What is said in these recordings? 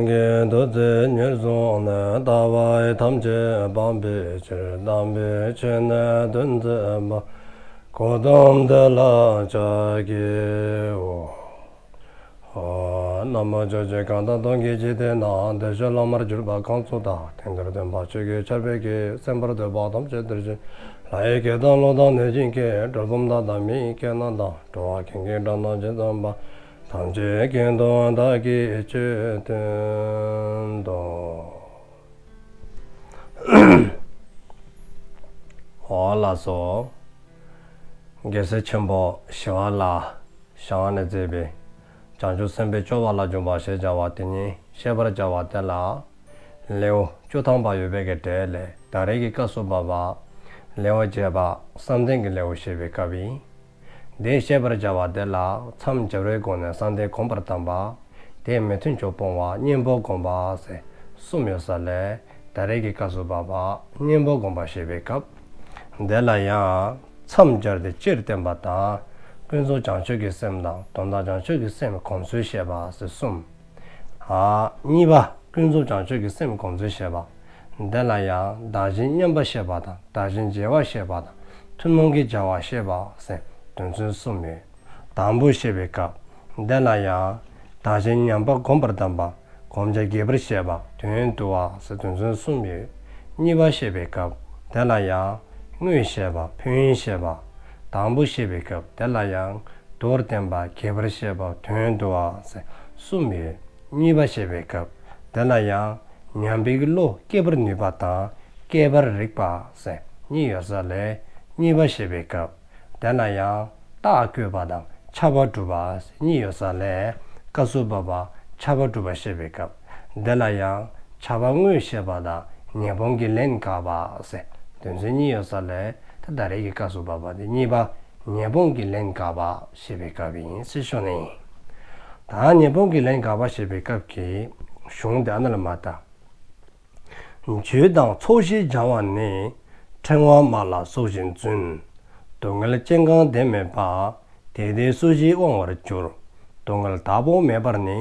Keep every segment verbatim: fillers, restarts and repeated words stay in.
གི་བདུད་རྩི་ཉེར་བཟུང་ནས། ལྟ་བ་ཐམས་ཅད་སྤང་བའི་ཕྱིར། དམ་པའི་ཆོས་ནི་སྟོན་མཛད་པ། གཽ་ཏམ་དེ་ལ་ཕྱག་འཚལ་ལོ། ཨོ། ན་མོ། ཕྱོགས་བཅུའི་གང་དག་སྟོང་གི་འཇིག་རྟེན་ན། བདེ་གཤེགས་བླ་མར་གྱུར་པ་གང་སུ་དག། དེང་འདིར་སྟོན་པ་ཆོས་ཀྱི་ཆར་འབེབས་ཀྱི། གསན་པར་འདོད་པ་ཐམས་ཅད་འདིར་བྱོན། ལྷ་ཡི་སྐད་དང་ཀླུ་དང་གནོད་སྦྱིན་སྐད། གྲུལ་བུམ་དག་དང་མི་ཡི་སྐད་རྣམས་དང་། འགྲོ་བ་ཀུན་གྱི་སྒྲ་རྣམས་ཇི་ཙམ་པ། ཐམས་ཅད་སྐད་དུ་བདག་གིས་ཆོས་བསྟན་ཏོ། ཨོ་ལགས་སོ། རྒྱལ་སྲས་ཆེན་པོ་ཞི་བ་ལྷའི་ཞལ་སྔ་ནས་མཛད་པའི་བྱང་ཆུབ་སེམས་དཔའི་སྤྱོད་པ་ལ་འཇུག་པ་ཞེས་བྱ་བ་དེ་ཉིད་བཤད་པར་བྱ་བ་དེ་ལ། ལེའུ་བཅུ་ཐམ་པ་ཡོད་པའི་གི་གྲས་ལས་ད་རེས་ཀྱི་སྐབས་སུ་བབ་པ་ལེའུ་བརྒྱད་པ་བསམ་གཏན་གྱི་ལེའུ་བཤད་པའི་སྐབས་ཡིན། དེ་བཤད་པར་བྱ་བ་དེ་ལ་མཚམས་སྦྱར་བའི་སྒོ་ནས་བསམ་གཏན་བསྒོམ་པར་གདམས་པ། དེ་མི་མཐུན་ཕྱོགས་སྤོང་བ་གཉེན་པོ་བསྒོམ་པ་ཟེར་གསུམ་ཡོད་ས་ལས། ད་རེས་ཀྱི་སྐབས་སུ་བབ་པ་གཉེན་པོ་བསྒོམ་པ་བཤད་པའི་སྐབས། དེ་ལ་ཡང་མཚམས་སྦྱར་ཏེ་སྤྱིར་བསྟན་པ་དང་། ཀུན་རྫོབ་བྱང་ཆུབ་ཀྱི་སེམས་དང་དོན་དམ་བྱང་ཆུབ་ཀྱི་སེམས་སྒོམ་ཚུལ་བཤད་པ་ཟེར་གསུམ། ཨ། གཉིས་པ་ཀུན་རྫོབ་བྱང་ཆུབ་ཀྱི་སེམས་སྒོམ་ཚུལ་བཤད་པ། དེ་ལ་ཡང་བདག་གཞན་མཉམ་པ་བཤད་པ་དང་། བདག་གཞན་བརྗེ་བ་བཤད་པ་དང་། ཐུན་མོང་གི་བྱ་བ་བཤད་པ་ཟེར་དོན་ཚན་གསུམ་ཡོད། དང་པོ་བཤད་པའི་སྐབས། དེ་ལ་ཡང་བདག་གཞན་མཉམ་པ་བསྒོམ་པར་གདམས་པ། བསྒོམ་བྱ་རྒྱས་པར་བཤད་པ། དོན་བསྡུ་བ་ཟེར་དོན་ཚན་གསུམ་ཡོད། གཉིས་པ་བཤད་པའི་སྐབས། དེ་ལ་ཡང་དངོས་བཤད་པ། ཕན་ཡོན་བཤད་པ། དང་པོ་བཤད་པའི་སྐབས། དེ་ལ་ཡང་མདོར་བསྟན་པ། རྒྱས་པར་བཤད་པ། དོན་བསྡུ་བ་ཟེར་གསུམ་ཡོད། གཉིས་པ་བཤད་པའི་སྐབས། དེ་ལ་ཡང་མཉམ་པའི་བློ་སྐྱེད་པར་ནུས་པ་དང་། སྐྱེད་པར་རིགས་པ་ཟེར་གཉིས་ཡོད་ས་ལས། གཉིས་པ་བཤད་པའི་སྐབས། དེ་ལ་ཡང་རྟགས་བཀོད་པ་དང་ཁྱབ་པ་སྒྲུབ་པ་ཟེར་གཉིས་ཡོད་ས་ལས། སྐབས་སུ་བབ་པ་ཁྱབ་པ་སྒྲུབ་པ་བཤད་པའི་སྐབས། དེ་ལ་ཡང་ཁྱབ་པ་དངོས་བཤད་པ་དང་ཉེས་སྤོང་གི་ལན་དགག་པ་ཟེར་དོན་ཚན་གཉིས་ཡོད་ས་ལས། ད་ད་རེས་ཀྱི་སྐབས་སུ་བབ་པ་དེ་གཉིས་པ་ཉེས་སྤོང་གི་ལན་དགག་པ་བཤད་པའི་སྐབས་ཡིན་ཟེར་ཞུ་ནི་ཡིན། ད་ཉེས་སྤོང་གི་ལན་དགག་པ་བཤད་པའི་སྐབས་ཀྱི་གཞུང་དེ་ཨ་ནཱ་ལུ་མར་ལྟ། རྒྱུད་དང་ཚོགས་ཞེས་བྱ་བ་ནི། ཕྲེང་བ་དམར་ལ་སོགས་བཞིན་བརྫུན། སྡུག་བསྔལ་ཅན་གང་དེ་མེད་པ། དེ་དེ་སུ་ཞིག་དབང་བར་འགྱུར། སྡུག་བསྔལ་བདག་པོ་མེད་པར་ནི།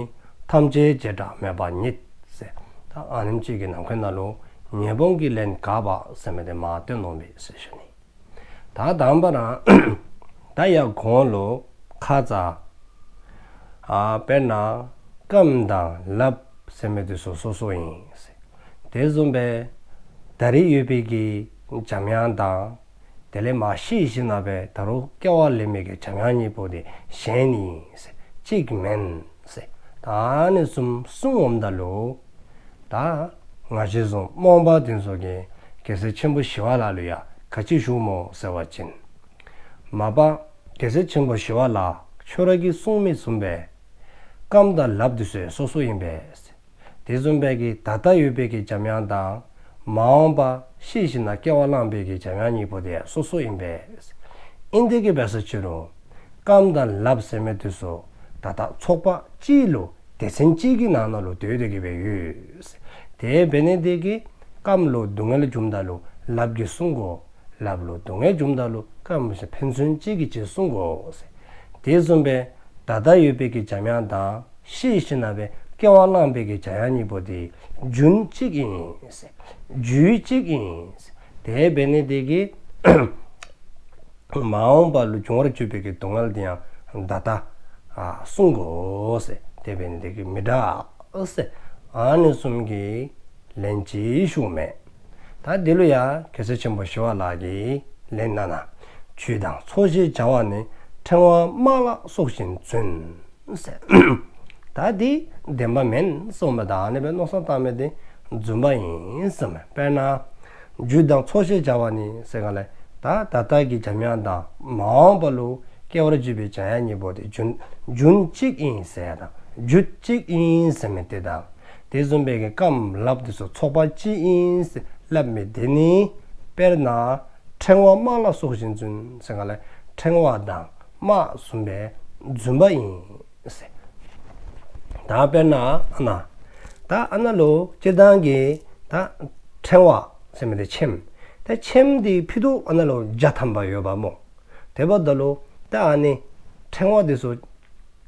ཐམས་ཅད་བྱེ་བྲག་མེད་པ་ཉིད། ཟེར་ད་ཨ་ནེམ་ཅིག་གི་ནང་འཁོད་ནང་ལུ་ཉེས་སྤོང་གི་ལན་དགག་པ་ཟེར་མི་དེ་མར་སྟོན་གནང་པས་ཟེར་ཞུ་ནི། ད་དང་པ་ར་ད་ཡར་གོང་ལུ་ཁ་ཙ་ཨ་དཔེར་ན་རྐངམ་དང་ལགཔ་ཟེར་མི་དེ་ཚུ་སོ་སོ་ཨིན་ཟེར། དེ་བཟུམ་སྦེ་ད་རེས་ཡོད་པའི་གི་འཇམ་དབྱངས་དང་དེ་ལས་མར་ཤེས་ཞིནམ་ལས་ད་རུང་སྐྱེ་བ་ལེན་མི་གི་འཇམ་དབྱངས་གཉིས་པོ་དེ་གཞན་ཨིན་ཟེར། གཅིག་མེན་ཟེར། ད་ཨ་ནི་བཟུམ་གསུངས་འོངམ་ད་ལུ་ད་ང་བཅས་བཟུམ་རྨོངས་པ་དེ་ཚུ་གིས་རྒྱལ་སྲས་ཆེན་པོ་ཞི་བ་ལྷ་ལུ་ཡང་ག་ཅི་ཞུཝ་སྨོ་ཟེར་བ་ཅིན། མ་པ་རྒྱལ་སྲས་ཆེན་པོ་ཞི་བ་ལྷ་ཁྱོད་ར་གིས་གསུངས་མི་བཟུམ་སྦེ་རྐངམ་དང་ལགཔ་དེ་ཚུ་ཡང་སོ་སོ་ཨིན་པས། དེ་བཟུམ་སྦེ་གི་ད་ལྟ་ཡོད་པའི་གི་འཇམ་དབྱངས་དང་མ་འོངས་པ་ཤེས་ཞིནམ་ལས་སྐྱེ་བ་བླངས་པའི་གི་འཇམ་དབྱངས་གཉིས་པོ་དེ་ཡང་སོ་སོ་ཨིན་པས། ཨིན་དེ་གི་འབད་ས་ཅི་རུང་རྐངམ་དང་ལགཔ་ཟེར་མི་དེ་ཚུ་ད་ལྟ་ཚོགས་པ་གཅིག་ལུ་སྡེ་ཚན་གཅིག་གི་ནང་ན་ལུ་སྡོད་དེ་གི་སྦེ་ཡོད། དེ་འབད་ནི་དེ་གིས་རྐངམ་ལུ་སྡུག་བསྔལ་བྱུངམ་ད་ལུ་ལགཔ་གིས་བསྲུང་དགོ། ལགཔ་ལུ་སྡུག་བསྔལ་བྱུངམ་ད་ལུ་རྐངམ་ཕན་ཚུན་གཅིག་གིས་གཅིག་བསྲུང་དགོ། དེ་བཟུམ་སྦེ་ད་ལྟ་ཡོད་པའི་གི་འཇམ་དབྱངས་དང་ཤེས་ཞིནམ་ལས་སྐྱེ་བ་བླངས་པའི་གི་འཇམ་དབྱངས་གཉིས་པོ་དེ་རྒྱུན་གཅིག་ཨིན། རྒྱུད་གཅིག་ཨིན། དེ་འབད་ནི་དེ་གིས་མ་འོངས་པ་ལུ་འབྱུང་བར་འགྱུར་བའི་གི་སྡུག་བསྔལ་དེ་ཡང་ད་ལྟ་ཨ་བསྲུང་དགོ་ཟེར། དེ་འབད་ནི་དེ་གིས་མི་དྲག་ཟེར། ཨ་ནི་བཟུམ་གྱི་ལན་ཅིག་ཞུཝ་མས། ད་འདི་ལུ་ཡང་རྒྱལ་སྲས་ཆེན་པོ་ཞི་བ་ལྷ་གིས་ལན་གནང་ནུག། རྒྱུད་དང་ཚོགས་ཞེས་བྱ་བ་ནི། ཕྲེང་བ་དམར་ལ་སོགས་བཞིན་བརྫུན། ཟེར། ད་འདི་བདེན་པ་མེན་གསུངམ་མས། ད་ཨ་ནི་སྦེ་མནོ་བསམ་བཏང་མི་དེ་རྫུན་པ་ཨིན་གསུངམ་མས། དཔེར་ན་རྒྱུད་དང་ཚོགས་ཞེས་བྱ་བ་ནི་ཟེར་ག་ལས། ད་ད་ལྟ་གི་འཇམ་དབྱངས་དང་མ་འོངས་པ་ལུ་སྐྱེ་བར་འགྱུར་བའི་འཇམ་དབྱངས་གཉིས་པོ་དེ་རྒྱུན་རྒྱུན་གཅིག་ཨིན་ཟེར་དང་རྒྱུད་གཅིག་ཨིན་ཟེར་མི་དེ་དང་། དེ་བཟུམ་སྦེ་གི་རྐངམ་ལགཔ་དེ་ཚུ་ཚོགས་པ་གཅིག་ཨིན་ཟེར་སླབ་མི་དེ་ནི། དཔེར་ན་ཕྲེང་བ་དམར་ལ་སོགས་བཞིན་བརྫུན་ཟེར་ག་ལས། ཕྲེང་བ་དང་དམག་བཟུམ་སྦེ་བརྫུན་པ་ཨིན་ཟེར། ད་དཔེར་ན་ཨ་ནཱ་ད་ཨ་ནཱ་ལུ་སྤྱིར་བཏང་གི་ད་ཕྲེང་བ་ཟེར་མི་དེ་ཕྱེངམ། ད་ཕྱེངམ་དེ་ཕྱེད་དོ་ཨ་ནཱ་ལུ་བརྒྱ་ཐམ་པ་ཡོདཔ་སྨོ། དེ་འབདཝ་ད་ལུ་ད་ཨ་ནི་ཕྲེང་བ་དེ་ཚུ་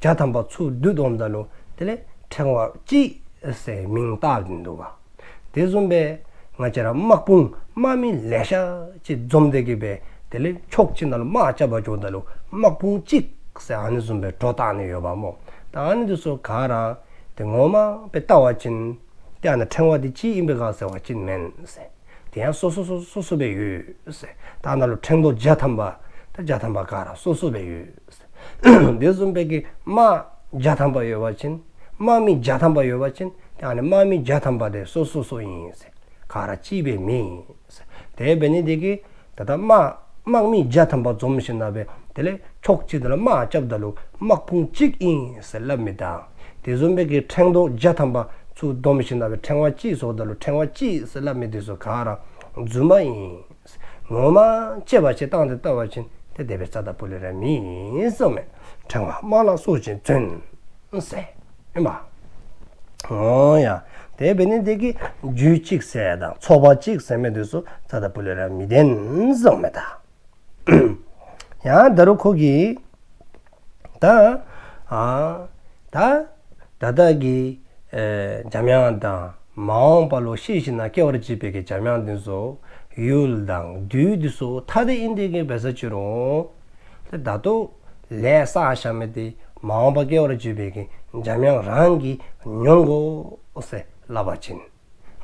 བརྒྱ་ཐམ་པ་ཚུར་བསྡུ་འོངམ་ད་ལུ་དེ་ལས་ཕྲེང་བ་གཅིག་ ཟེར་མིང་བཏགས་ཏེ་འདུག་པ། དེ་བཟུམ་སྦེ་ང་བཅས་ར་དམག་དཔུང་དམག་མི་ལེ་ཤ་ཅིག་འཛོམས་ཏེ་གི་སྦེ་དེ་ལས་ཕྱོགས་གཅིག་ནང་ལུ་དམག་རྐྱབ་པར་འགྱོཝ་ད་ལུ་དམག་དཔུང་གཅིག་ཟེར་ཨ་ནི་བཟུམ་སྦེ་འགྲོ་བཏང་ནི་ཡོདཔ་སྨོ། ད་ཨ་ནི་འདི་ཚུ་ག་ར་དེ་ངོ་མ་སྦེ་བལྟ་བ་ཅིན་ཏེ་ཨ་ནི་ཕྲེང་བ་འདི་གཅིག་ཨིན་པས་ག་ཟེར་བ་ཅིན་མེན་ཟེར། དེ་ཡང་སོ་སོ་སོ་སོ་སོ་སྦེ་ཡོད་ཟེར། ད་ནཱ་ལུ་ཕྲེང་རྡོག་བརྒྱ་ཐམ་པ་ད་བརྒྱ་ཐམ་པ་ག་ར་སོ་སོ་སྦེ་ཡོད་ཟེར། དེ་བཟུམ་སྦེ་གི་དམག་བརྒྱ་ཐམ་པ་ཡོད་པ་ཅིན་དམག་མི་བརྒྱ་ཐམ་པ་ཡོད་པ་ཅིན་ཏེ་ཨ་ནི་དམག་མི་བརྒྱ་ཐམ་པ་དེ་སོ་སོ་སོ་ཨིན་ཟེར། ག་ར་གཅིག་སྦེ་མེན་ཟེར། དེ་འབད་ནི་དེ་གིས་ད་ལྟ་དམག་དམག་མི་བརྒྱ་ཐམ་པ་འཛོམས་ཞིནམ་ལས་དེ་ལས་ཕྱོགས་གཅིག་དེ་ལུ་དམག་རྐྱབ་ད་ལུ་དམག་དཔུང་གཅིག་ཨིན་ཟེར་སླབ་མི་དང་། དེ་བཟུམ་སྦེ་གི་ཕྲེང་རྡོག་བརྒྱ་ཐམ་པ་ཚུར་བསྡོམས་ཞིནམ་ལས་ཕྲེང་བ་གཅིག་བཟོཝ་ད་ལུ་ཕྲེང་བ་གཅིག་ཟེར་སླབ་མི་དེ་ཚུ་ག་ར་རྫུན་མ་ཨིན། ངོ་མ་དཔྱད་པ་ཅིག་བཏང་སྟེ་བལྟ་བ་ཅིན་ཏེ་དེ་སྦེ་རྩ་དང་པོ་ལས་ར་མེན་གསུངམ་མས། ཕྲེང་བ་དམག་ལ་སོགས་ཀྱིས་བརྫུན་ཟེར་ཨིན་པ། འོ་ཡ། དེ་འབད་ནི་དེ་གིས་རྒྱུད་གཅིག་ཟེར་དང་ཚོགས་པ་གཅིག་ཟེར་མི་དེ་ཚུ་རྩ་དང་པོ་ལས་ར་མི་བདེན་གསུངམ་མས་ད། ཡང་ད་རུང་ཁོ་གིས་ད་ཨ་ད་ད་ལྟ་གི་ཨེ་འཇམ་དབྱངས་དང་མ་འོངས་པ་ལུ་ཤེས་ཞིནམ་ལས་སྐྱེ་བར་བྱེད་པའི་གི་འཇམ་དབྱངས་དེ་ཚུ་ཡུལ་དང་དུས་དེ་ཚུ་ཐ་དད་ཨིན་དེ་གིས་འབད་ས་ཅི་རུང་ཏེ་ད་ལྟོ་ལས་བསགས་བཞག་མི་དེ་མ་འོངས་པ་སྐྱེ་བར་བྱེད་པའི་གི་འཇམ་དབྱངས་རང་གིས་མྱོང་དགོ་ཟེར་སླབ་པ་ཅིན།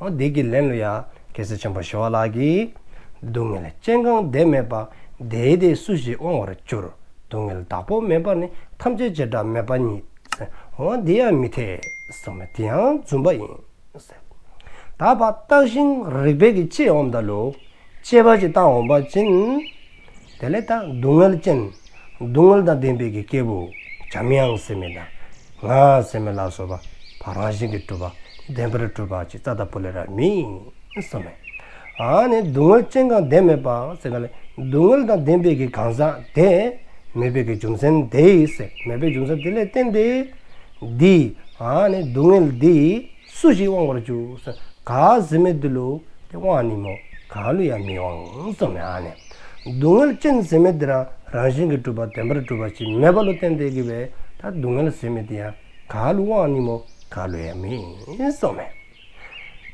འོ་དེ་གི་ལན་ལུ་ཡང་རྒྱལ་སྲས་ཆེན་པོ་ཞི་བ་ལྷ་གིས། སྡུག་བསྔལ་ཅན་གང་དེ་མེད་པ། དེ་དེ་སུ་ཞིག་དབང་བར་འགྱུར། སྡུག་བསྔལ་བདག་པོ་མེད་པར་ནི། ཐམས་ཅད་བྱེ་བྲག་མེད་པ་ཉིད། འོ་དེ་ཡང་མི་འཐད་གསུངམ་མས། དེ་ཡང་རྫུན་པ་ཨིན། ད་ཕར་བརྟགས་ཤིང་རིགས་པས་ཀྱིས་དཔྱད་འོངམ་ད་ལུ་དཔྱད་པ་ཅིག་བཏང་འོང་པ་ཅིན། དེ་ལས་ད་སྡུག་བསྔལ་ཅན་སྡུག་བསྔལ་དང་ལྡན་པའི་གི་སྐྱེས་བུ་འཇམ་དབྱངས་ཟེར་མི་དང་ང་ཟེར་མི་ལ་སོགས་པ་ཕར་རང་བཞིན་གྱིས་གྲུབ་པ་བདེན་པར་གྲུབ་པ་ཅིག་རྩ་དང་པོ་ལས་ར་མེན་གསུངམ་མས། ཨ་ནི་སྡུག་བསྔལ་ཅན་གང་དེ་མེད་པ་ཟེར་ག་ལས་སྡུག་བསྔལ་དང་ལྡན་པའི་གི་གང་ཟག་དེ་མེད་པའི་གི་རྒྱུ་མཚན་དེ་ཡིས་ཟེར། མེད་པའི་རྒྱུ་མཚན་དེ་ལས་བརྟེན་ཏེ་འདི་ཨ་ནི་སྡུག་བསྔལ་འདི་སུ་ཞིག་དབང་བར་འགྱུར་ཟེར། ག་ཟེར་མི་དེ་ལུ་དེ་དབང་ནི་སྨོ། ག་ལུ་ཡང་མི་དབང་གསུངམ་མས། ཨ་ནི་སྡུག་བསྔལ་ཅན་ཟེར་མི་དེ་ར་རང་བཞིན་གྱིས་གྲུབ་པ་བདེན་པར་གྲུབ་པ་ཅིག་མེདཔ་ལུ་བརྟེན་ཏེ་གི་སྦེ་ད་སྡུག་བསྔལ་ཟེར་མི་དེ་ཡང་ག་ལུ་དབང་ནི་སྨོ། ག་ལུ་ཡང་མེན་གསུངམ་མས།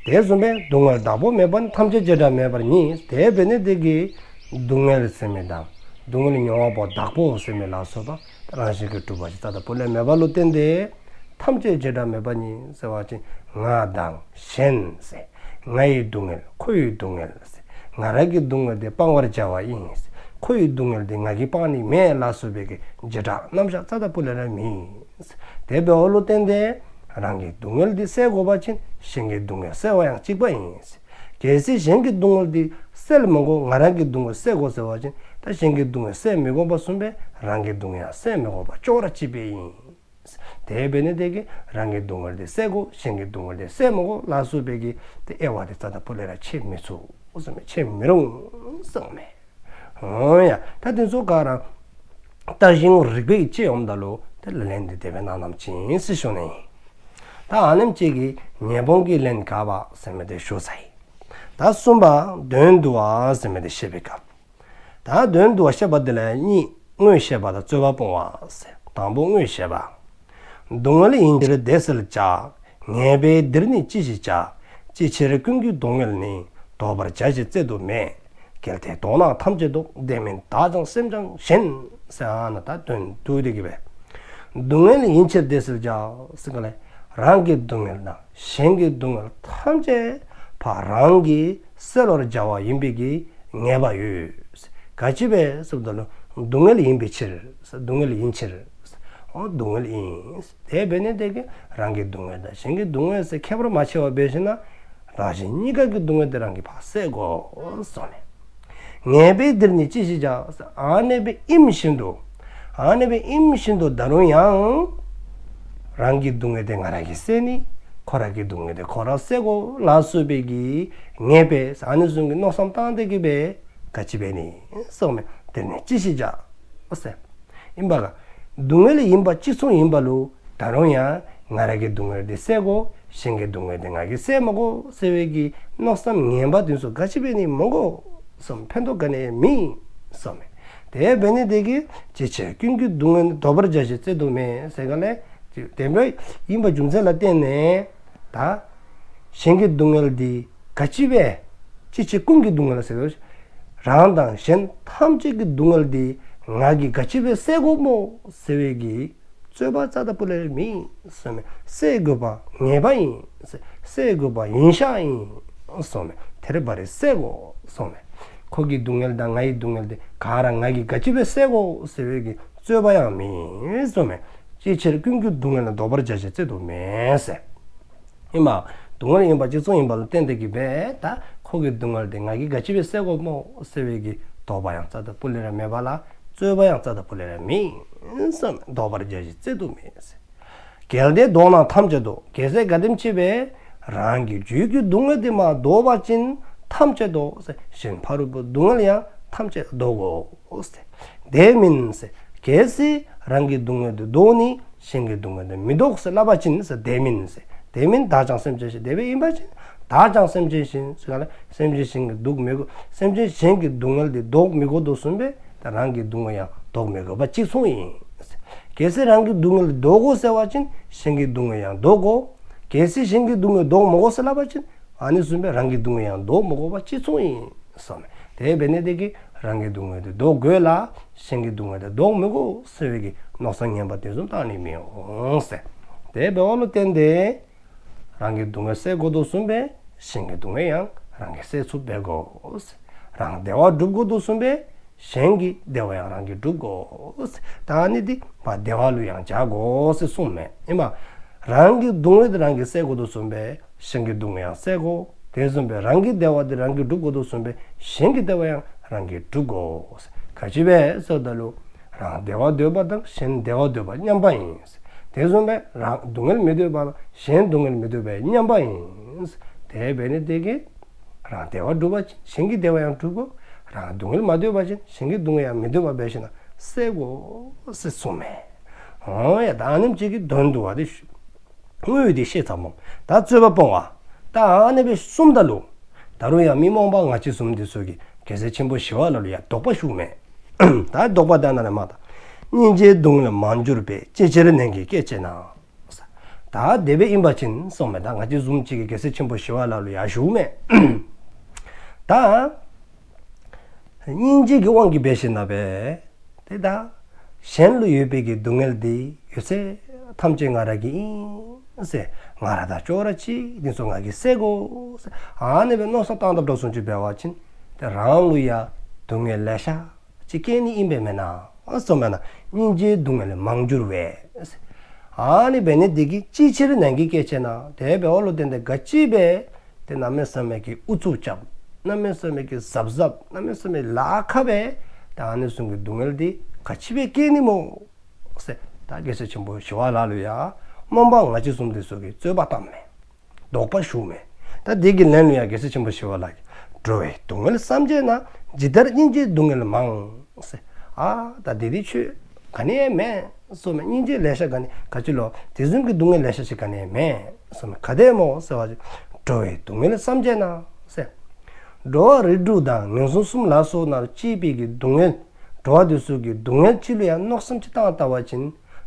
དེ་བཟུམ་སྦེ་སྡུག་བསྔལ་བདག་པོ་མེད་པར་ནི། ཐམས་ཅད་བྱེ་བྲག་མེད་པ་ཉིད། དེ་འབད་ནི་དེ་གིས་སྡུག་བསྔལ་ཟེར་མི་དང་སྡུག་བསྔལ་མྱོང་བ་པོ་བདག་པོ་ཟེར་མི་ལ་སོགས་པ་རང་བཞིན་གྱིས་གྲུབ་པ་ཅིག་རྩ་དང་པོ་ལས་མེདཔ་ལུ་བརྟེན་ཏེ་ཐམས་ཅད་བྱེ་བྲག་མེད་པ་ཉིད་ཟེར་བ་ཅིན་ང་དང་གཞན་ཟེར། ང་ཡི་སྡུག་བསྔལ་ཁོ་ཡི་སྡུག་བསྔལ་ཟེར། ང་རང་གི་སྡུག་བསྔལ་དེ་སྤང་བར་བྱ་བ་ཨིན་ཟེར། ཁོ་ཡི་སྡུག་བསྔལ་དེ་ང་གིས་སྤང་ནི་མེན་ལ་སོགས་པའི་གི་བྱེ་བྲག་རྣམ་གཞག་རྩ་དང་པོ་ལས་ར་མེན། དེ་འབདཝ་ལུ་བརྟེན་ཏེ་རང་གི་སྡུག་བསྔལ་འདི་བསལ་དགོ་པ་ཅིན་གཞན་གྱི་སྡུག་བསྔལ་བསལ་བ་ཡང་གཅིག་པ་ཡིན། གལ་སྲིད་གཞན་གྱི་སྡུག་བསྔལ་འདི་བསལ་མི་དགོ། ང་རང་གི་སྡུག་བསྔལ་བསལ་དགོ་ཟེར་བ་ཅིན་ད་གཞན་གྱི་སྡུག་བསྔལ་བསལ་མི་དགོ་པ་བཟུམ་སྦེ་རང་གི་སྡུག་བསྔལ་ཡང་བསལ་མི་དགོ་པ་ཅོག་ར་གཅིག་པ་ཡིན། དེ་འབད་ནི་དེ་གིས་རང་གི་སྡུག་བསྔལ་འདི་བསལ་དགོ། གཞན་གྱི་སྡུག་བསྔལ་འདི་བསལ་མི་དགོ་ལ་སོགས་པའི་གི་དེ་དབྱེ་བ་དེ་རྩ་དང་པོ་ལས་ར་ཕྱེ་མི་ཚུགས་གསུངམ་མས། ཕྱེ་མི་རུང་གསུངམ་མས། འོ་ཡ། ད་དེ་ཚུ་ག་ར་བརྟགས་ཤིང་རིགས་པས་དཔྱད་འོངམ་ད་ལུ་དེ་ལ་ལན་འདི་དེ་སྦེ་གནང་གནངམ་ཅིག་ཨིན་ཟེར་ཞུ་ནི། ད་ཨ་ནེམ་ཅིག་གིས་ཉེས་སྤོང་གི་ལན་དགག་པ་ཟེར་མི་དེ་ཞུ་ཚར་ཡི། ད་གསུམ་པ་དོན་བསྡུ་བ་ཟེར་མི་དེ་བཤད་པའི་སྐབས། ད་དོན་བསྡུ་བ་བཤད་པ་དེ་ལ་གཉིས། དངོས་བཤད་པ་དང་རྩོད་པ་སྤོང་བ་ཟེར། དང་པོ་དངོས་བཤད་པ། སྡུག་བསྔལ་ཡིན་ཕྱིར་དེ་བསལ་བྱ། ངེས་པས་འདིར་ནི་ཅི་ཞིག་བྱ། ཅི་ཕྱིར་ཀུན་གྱི་སྡུག་བསྔལ་ནི། བཟློག་པར་བྱ་ཞེས་བརྩད་དུ་མེད། གལ་ཏེ་བཟློག་ན་ཐམས་ཅད་བཟློག། དེ་མིན་བདག་ཀྱང་སེམས་ཀྱང་གཞན། ཟེར་ཨ་ནཱ་ད་དོན་བསྡུ་སྟེ་གི་སྦེ། སྡུག་བསྔལ་ཡིན་ཕྱིར་དེ་བསལ་བྱ། ཟེར་ག་ལས་རང་གི་སྡུག་བསྔལ་དང་གཞན་གྱི་སྡུག་བསྔལ་ཐམས་ཅད་ཕར་རང་གིས་བསལ་བར་བྱ་བ་ཡིན་པའི་གི་ངེས་པ་ཡོད། ག་ཅི་སྦེ་ཟེར་བ་ཅིན་སྡུག་བསྔལ་ཡིན་པའི་ཕྱིར། སྡུག་བསྔལ་ཡིན་ཕྱིར། འོ་སྡུག་བསྔལ་ཡིན། དེ་འབད་ནི་དེ་གིས་རང་གི་སྡུག་བསྔལ་དང་གཞན་གྱི་སྡུག་བསྔལ་ཟེར་ཁྱད་པར་མ་ཕྱེ་བར་འབད་ཞིནམ་ལས་རང་གཞན་གཉིས་ཀ་གི་སྡུག་བསྔལ་དེ་རང་གིས་ཕར་བསལ་དགོ་གསུངམ་མས། ངེས་པས་འདིར་ནི་ཅི་ཞིག་བྱ། ཨ་ནེ་སྦེ་ཨིནམ་བཞིན་དུ། ཨ་ནེ་སྦེ་ཨིནམ་བཞིན་དུ་ད་རུང་ཡང་རང་གི་སྡུག་བསྔལ་དེ་ང་ར་གིས་བསལ་ནི། ཁོ་ར་གི་སྡུག་བསྔལ་དེ་ཁོ་ར་བསལ་དགོ་ལ་སོགས་པའི་གི་ངེས་པས་ཨ་ནི་བཟུམ་གྱི་མནོ་བསམ་བཏང་སྟེ་གི་སྦེ་ག་ཅི་འབད་ནི་གསུངམ་མས། འདིར་ནི་ཅི་ཞིག་བྱ། ཨོ་ཟེར། ཨིན་པ་ག། སྡུག་བསྔལ་ཡིན་པ་གཅིག་མཚུངས་ཡིན་པ་ལུ་ད་རུང་ཡང་ང་ར་གི་སྡུག་བསྔལ་དེ་བསལ་དགོ། གཞན་གྱི་སྡུག་བསྔལ་དེ་ང་གིས་བསལ་མི་དགོ་ཟེར་བའི་གི་མནོ་བསམ་ངན་པ་དེ་ཚུ་ག་ཅི་འབད་ནི་མི་དགོ་གསུངམ་མས། ཕན་ཐོགས་ག་ནི་ཡང་མེད་གསུངམ་མས། དེ་འབད་ནི་དེ་གིས་ཅི་ཕྱིར་ཀུན་གྱི་སྡུག་བསྔལ་ནི། བཟློག་པར་བྱ་ཞེས་བརྩད་དུ་མེད། ཟེར་ག་ལས་དེ་སྦེ་ཨིན་པའི་རྒྱུ་མཚན་ལ་བརྟེན་ནས་ད་ ད་གཞན་གྱི་སྡུག་བསྔལ་འདི་ག་ཅི་སྦེ། ཅི་ཕྱིར་ཀུན་གྱི་སྡུག་བསྔལ་ཟེར་བ་ཅིན་རང་དང་གཞན་ཐམས་ཅད་ཀྱི་སྡུག་བསྔལ་འདི་ང་གིས་ག་ཅི་སྦེ་བསལ་དགོཔ་སྨོ་ཟེར་བའི་གི་རྩོད་པ་རྩ་དང་སྤུ་ལས་ར་མེད་གསུངསམ་མས། བསལ་དགོ་པ་ངེས་པ་ཨིན། བསལ་དགོ་པ་ཡིན་ཤག་ཨིན་གསུངསམ་མས། དེ་ར་བ་ར་བསལ་དགོ་གསུངསམ་མས། ཁོ་གི་སྡུག་བསྔལ་དང་ངེའི་སྡུག་བསྔལ་འདི་ག་ར་ང་གིས་ག་ཅི་སྦེ་བསལ་དགོ་ཟེར་བའི་གི་རྩོད་པ་ཡང་མེད་གསུངསམ་མས། ཅི་ཕྱིར་ཀུན་གྱི་སྡུག་བསྔལ་ལ། བཟློག་པར་བྱ་ཞེས་བརྩད་དུ་མེད་ཟེར། ཨིནམ་སྡུག་བསྔལ་ཨིན་པ་གཅིག་མཚུངས་ཨིནམ་ལུ་བརྟེན་ཏེ་གི་སྦེ་ད་ཁོ་གི་སྡུག་བསྔལ་འདི་ང་གིས་ག་ཅི་སྦེ་བསལ་དགོཔ་སྨོ་ཟེར་བའི་གི་དོགས་པ་ཡང་རྩ་དང་སྤུ་ལས་ར་མེདཔ་ལ་རྩོད་པ་ཡང་རྩ་དང་སྤུ་ལས་ར་མེད་གསུངསམ་མས། བཟློག་པར་བྱ་ཞེས་བརྩད་དུ་མེད་ཟེར། གལ་ཏེ་བཟློག་ན་ཐམས་ཅད་བཟློག། གལ་སྲིད་ག་དེམ་ཅིག་སྦེ་རང་གི་རྒྱུད་ཀྱི་སྡུག་བསྔལ་འདི་མ་བཟློག་པ་ཅིན་ཐམས་ཅད་བཟློག་ཟེར། གཞན་ཕ་རོལ་པོའི་སྡུག་བསྔལ་ཡང་ཐམས་ཅད་བཟློག་དགོ་ཟེར། དེ་མིན་ཟེར། གལ་སྲིད་རང་གི་སྡུག་བསྔལ་འདི་བཟློག་ནི་གཞན་གྱི་སྡུག་བསྔལ་འདི་མི་བཟློག་ཟེར་སླབ་པ་ཅིན་ཟེར། དེ་མིན་ཟེར། དེ་མིན་བདག་ཀྱང་སེམས་ཅན་གཞན། དེ་སྦེ་ཨིན་པ་ཅིན་བདག་ཀྱང་སེམས་ཅན་གཞན་ཟེར་ག་ལ་སེམས་ཅན་གཞན་གྱི་སྡུག་མི་དགོ། སེམས་ཅན་གཞན་གྱི་སྡུག་བསྔལ་འདི་བཟློག་མི་དགོ་དོ་བཟུམ་སྦེ་ད་རང་གི་སྡུག་བསྔལ་ཡང་བཟློག་མི་དགོ་པ་གཅིག་མཚུངས་ཨིན། གལ་སྲིད་རང་གི་སྡུག་བསྔལ་བཟློག་དགོ་ཟེར་བ་ཅིན་གཞན་གྱི་སྡུག་བསྔལ་ཡང་བཟློག་དགོ། གལ་སྲིད་གཞན་གྱི་སྡུག་བསྔལ་བཟློག་མི་དགོ་ཟེར་སླབ་པ་ཅིན་ཨ་ནི་བཟུམ་སྦེ་རང་གི་སྡུག་བསྔལ་ཡང་བཟློག་མི་དགོ་པ་གཅིག་མཚུངས་ཨིན་གསུངསམ་མས། དེ་འབད་ནི་དེ་གིས་རང་གི་སྡུག་བསྔལ་འདི་བཟློག་དགོ་ལ་གཞན་གྱི་སྡུག་བསྔལ་འདི་བཟློག་མི་དགོ་ཟེར་བའི་གི་མནོ་བསམ་ངན་པ་དེ་བཟུམ་བཏང་ནི་མི་འོང་ཟེར། དེ་འབདཝ་ལུ་བརྟེན་ཏེ་རང་གི་སྡུག་བསྔལ་བསལ་དགོ་དོ་བཟུམ་སྦེ་གཞན་གྱི་སྡུག་བསྔལ་ཡང་རང་གིས་བསལ་ཚུགསཔ་འབད་དགོ། རང་བདེ་བ་སྒྲུབ་དགོ་དོ་བཟུམ་སྦེ་གཞན་གྱི་བདེ་བ་ཡང་རང་གིས་སྒྲུབ་དགོ། ད་ཨ་ནི་འདི་མ་བདེ་བ་ལུ་ཡང་བྱ་དགོ་ཟེར་གསུངསམ་མས། ཨིནམ་རང་གི་སྡུག་བསྔལ་འདི་རང་གིས་བསལ་དགོ་དོ་བཟུམ་སྦེ་གཞན་གྱི་སྡུག་བསྔལ་ཡང་བསལ་དགོ། དེ་བཟུམ་སྦེ་རང་གི་བདེ་བ་འདི་རང་གིས་སྒྲུབ་དགོ་དོ་བཟུམ་སྦེ་གཞན་གྱི་བདེ་བ་ཡང་རང་གིས་སྒྲུབ་དགོ། ག་ཅི་སྦེ་ཟེརཝ་ད་ལུ་རང་བདེ་བ་འདོད་པ་དང་གཞན་བདེ་བ་འདོད་པ་མཉམ་པ་ཨིན། དེ་བཟུམ་སྦེ་རང་སྡུག་བསྔལ་མི་འདོད་པ་དང་གཞན་སྡུག་བསྔལ་མི་འདོད་པ་མཉམ་པ་ཨིན། དེ་འབད་ནི་དེ་གིས་རང་བདེ་བ་འདོད་པ་ཅིན་གཞན་གྱི་བདེ་བ་ཡང་སྒྲུབ་དགོ། རང་སྡུག་བསྔལ་མ་འདོད་པ་ཅིན་གཞན་གྱི་སྡུག་བསྔལ་ཡང་མི་འདོད་པ་འབད་ཞིནམ་ལས་བསལ་དགོ་ཟེར་གསུངསམ་མས། འོང་ཡ། ད་ཨ་ནེམ་ཅིག་གི་དོན་འདུག་པ་དེ་ཞུ། དངོས་ཡོད་དེ་ཤེས་ཚརཝ་མས། ད་རྩོད་པ་སྤོང་བ། ད་ཨ་ནེ་སྦེ་གསུངམ་ད་ལུ་ད་རུང་ཡང་མི་རྨོངས་པ་ང་བཅས་བཟུམ་འདི་ཚུ་གིས་རྒྱལ་སྲས་ཆེན་པོ་ཞི་བ་ལྷ་ལུ་ཡང་དོགས་པ་ཞུཝ་མས། ད་དོགས་པ་ད་ནཱ་ལས་མར་ད། སྙིང་རྗེའི་སྡུག་བསྔལ་མང་འགྱུར་བས། ཅི་ཕྱིར་ནན་གྱིས་སྐྱེད་བྱེད་ན། ད་དེ་སྦེ་ཨིན་པ་ཅིན་གསུངམ་མས། ད་ང་བཅས་བཟུམ་ཅིག་གིས་རྒྱལ་སྲས་ཆེན་པོ་ཞི་བ་ལྷ་ལུ་ཡང་ཞུཝ་མས། ད་སྙིང་རྗེ་གི་དབང་གིས་འབད་ཞིནམ་ལས་དེ་ད་གཞན་ལུ་ཡོད་པའི་གི་སྡུག་བསྔལ་འདི་ཡོད་ཚད་ཐམས་ཅད་ང་ར་གི་ཨིན་ཟེར། ང་ར་དང་ཅོག་ར་གཅིག་འདི་ཚུ་ང་གིས་བསལ་དགོ་ཟེར། ཨ་ནེ་སྦེ་མནོ་བསམ་བཏང་དཔ་འདྲཝ་བཟུམ་ཅིག་འབད་བ་ཅིན་དེ་རང་ལུ་ཡང་སྡུག་བསྔལ་ལེ་ཤ་ཅིག་སྐྱེ་ནི་ཨིན་པས་མེན་ན། གསུངམ་མས་ན། སྙིང་རྗེའི་སྡུག་བསྔལ་མང་འགྱུར་བས། ཨ་ནི་འབད་ནི་དེ་གིས་ཅི་ཕྱིར་ནན་གྱིས་སྐྱེད་བྱེད་ན། དེ་འབདཝ་ལུ་བརྟེན་ཏེ་ག་ཅི་སྦེ་དེ་གནམ་མེད་ས་མེད་ཀྱི་ཨུ་ཚུགས་རྐྱབ། གནམ་མེད་ས་མེད་ཀྱི་གཟབ་གཟབ། གནམ་མེད་ས་མེད་ལཱ་ཁག་སྦེ་ད་ཨ་ནི་བཟུམ་གྱི་སྡུག་བསྔལ་འདི་ག་ཅི་སྦེ་སྐྱེ་ནི་སྨོ་ཟེར། ད་རྒྱལ་སྲས་ཆེན་པོ་ཞི་བ་ལྷ་ལུ་ཡང་རྨོངས་པ་ང་བཅས་བཟུམ་འདི་ཚུ་གིས་རྩོད་པ་བཏངམ་མས། དོགས་པ་ཞུཝ་མས། ད་དེ་གི་ལན་ལུ་ཡང་རྒྱལ་སྲས་ཆེན་པོ་ཞི་བ་ལྷ་གིས། འགྲོ་བའི་སྡུག་བསྔལ་བསམ་བྱས་ན། ཇི་ལྟར་སྙིང་རྗེའི་སྡུག་བསྔལ་མང་། ཟེར། ཨ་ད་དེ་དེ་ཁྱོད་ག་ནི་ཡང་མེན་གསུངམ་མས། སྙིང་རྗེ་ལེ་ཤ་ག་ནི་ག་ཅི་ལོ་དེ་བཟུམ་གྱི་སྡུག་བསྔལ་ལེ་ཤ་ཅིག་ག་ནི་ཡང་མེན་གསུངམ་མས། ག་དེ་སྨོ་ཟེར་བ་ཅིན་འགྲོ་བའི་སྡུག་བསྔལ་བསམ་བྱས་ན་ཟེར། འགྲོ་བ་རིགས་དྲུག་དང་ངན་སོང་གསུམ་ལ་སོགས་ནང་སྐྱེས་པའི་གི་སྡུག་བསྔལ། འགྲོ་བ་དེ་ཚུ་གི་སྡུག་བསྔལ་ཅིག་ལུ་ཡང་མནོ་བསམ་ཅིག་བཏང་བལྟ་བ་ཅིན་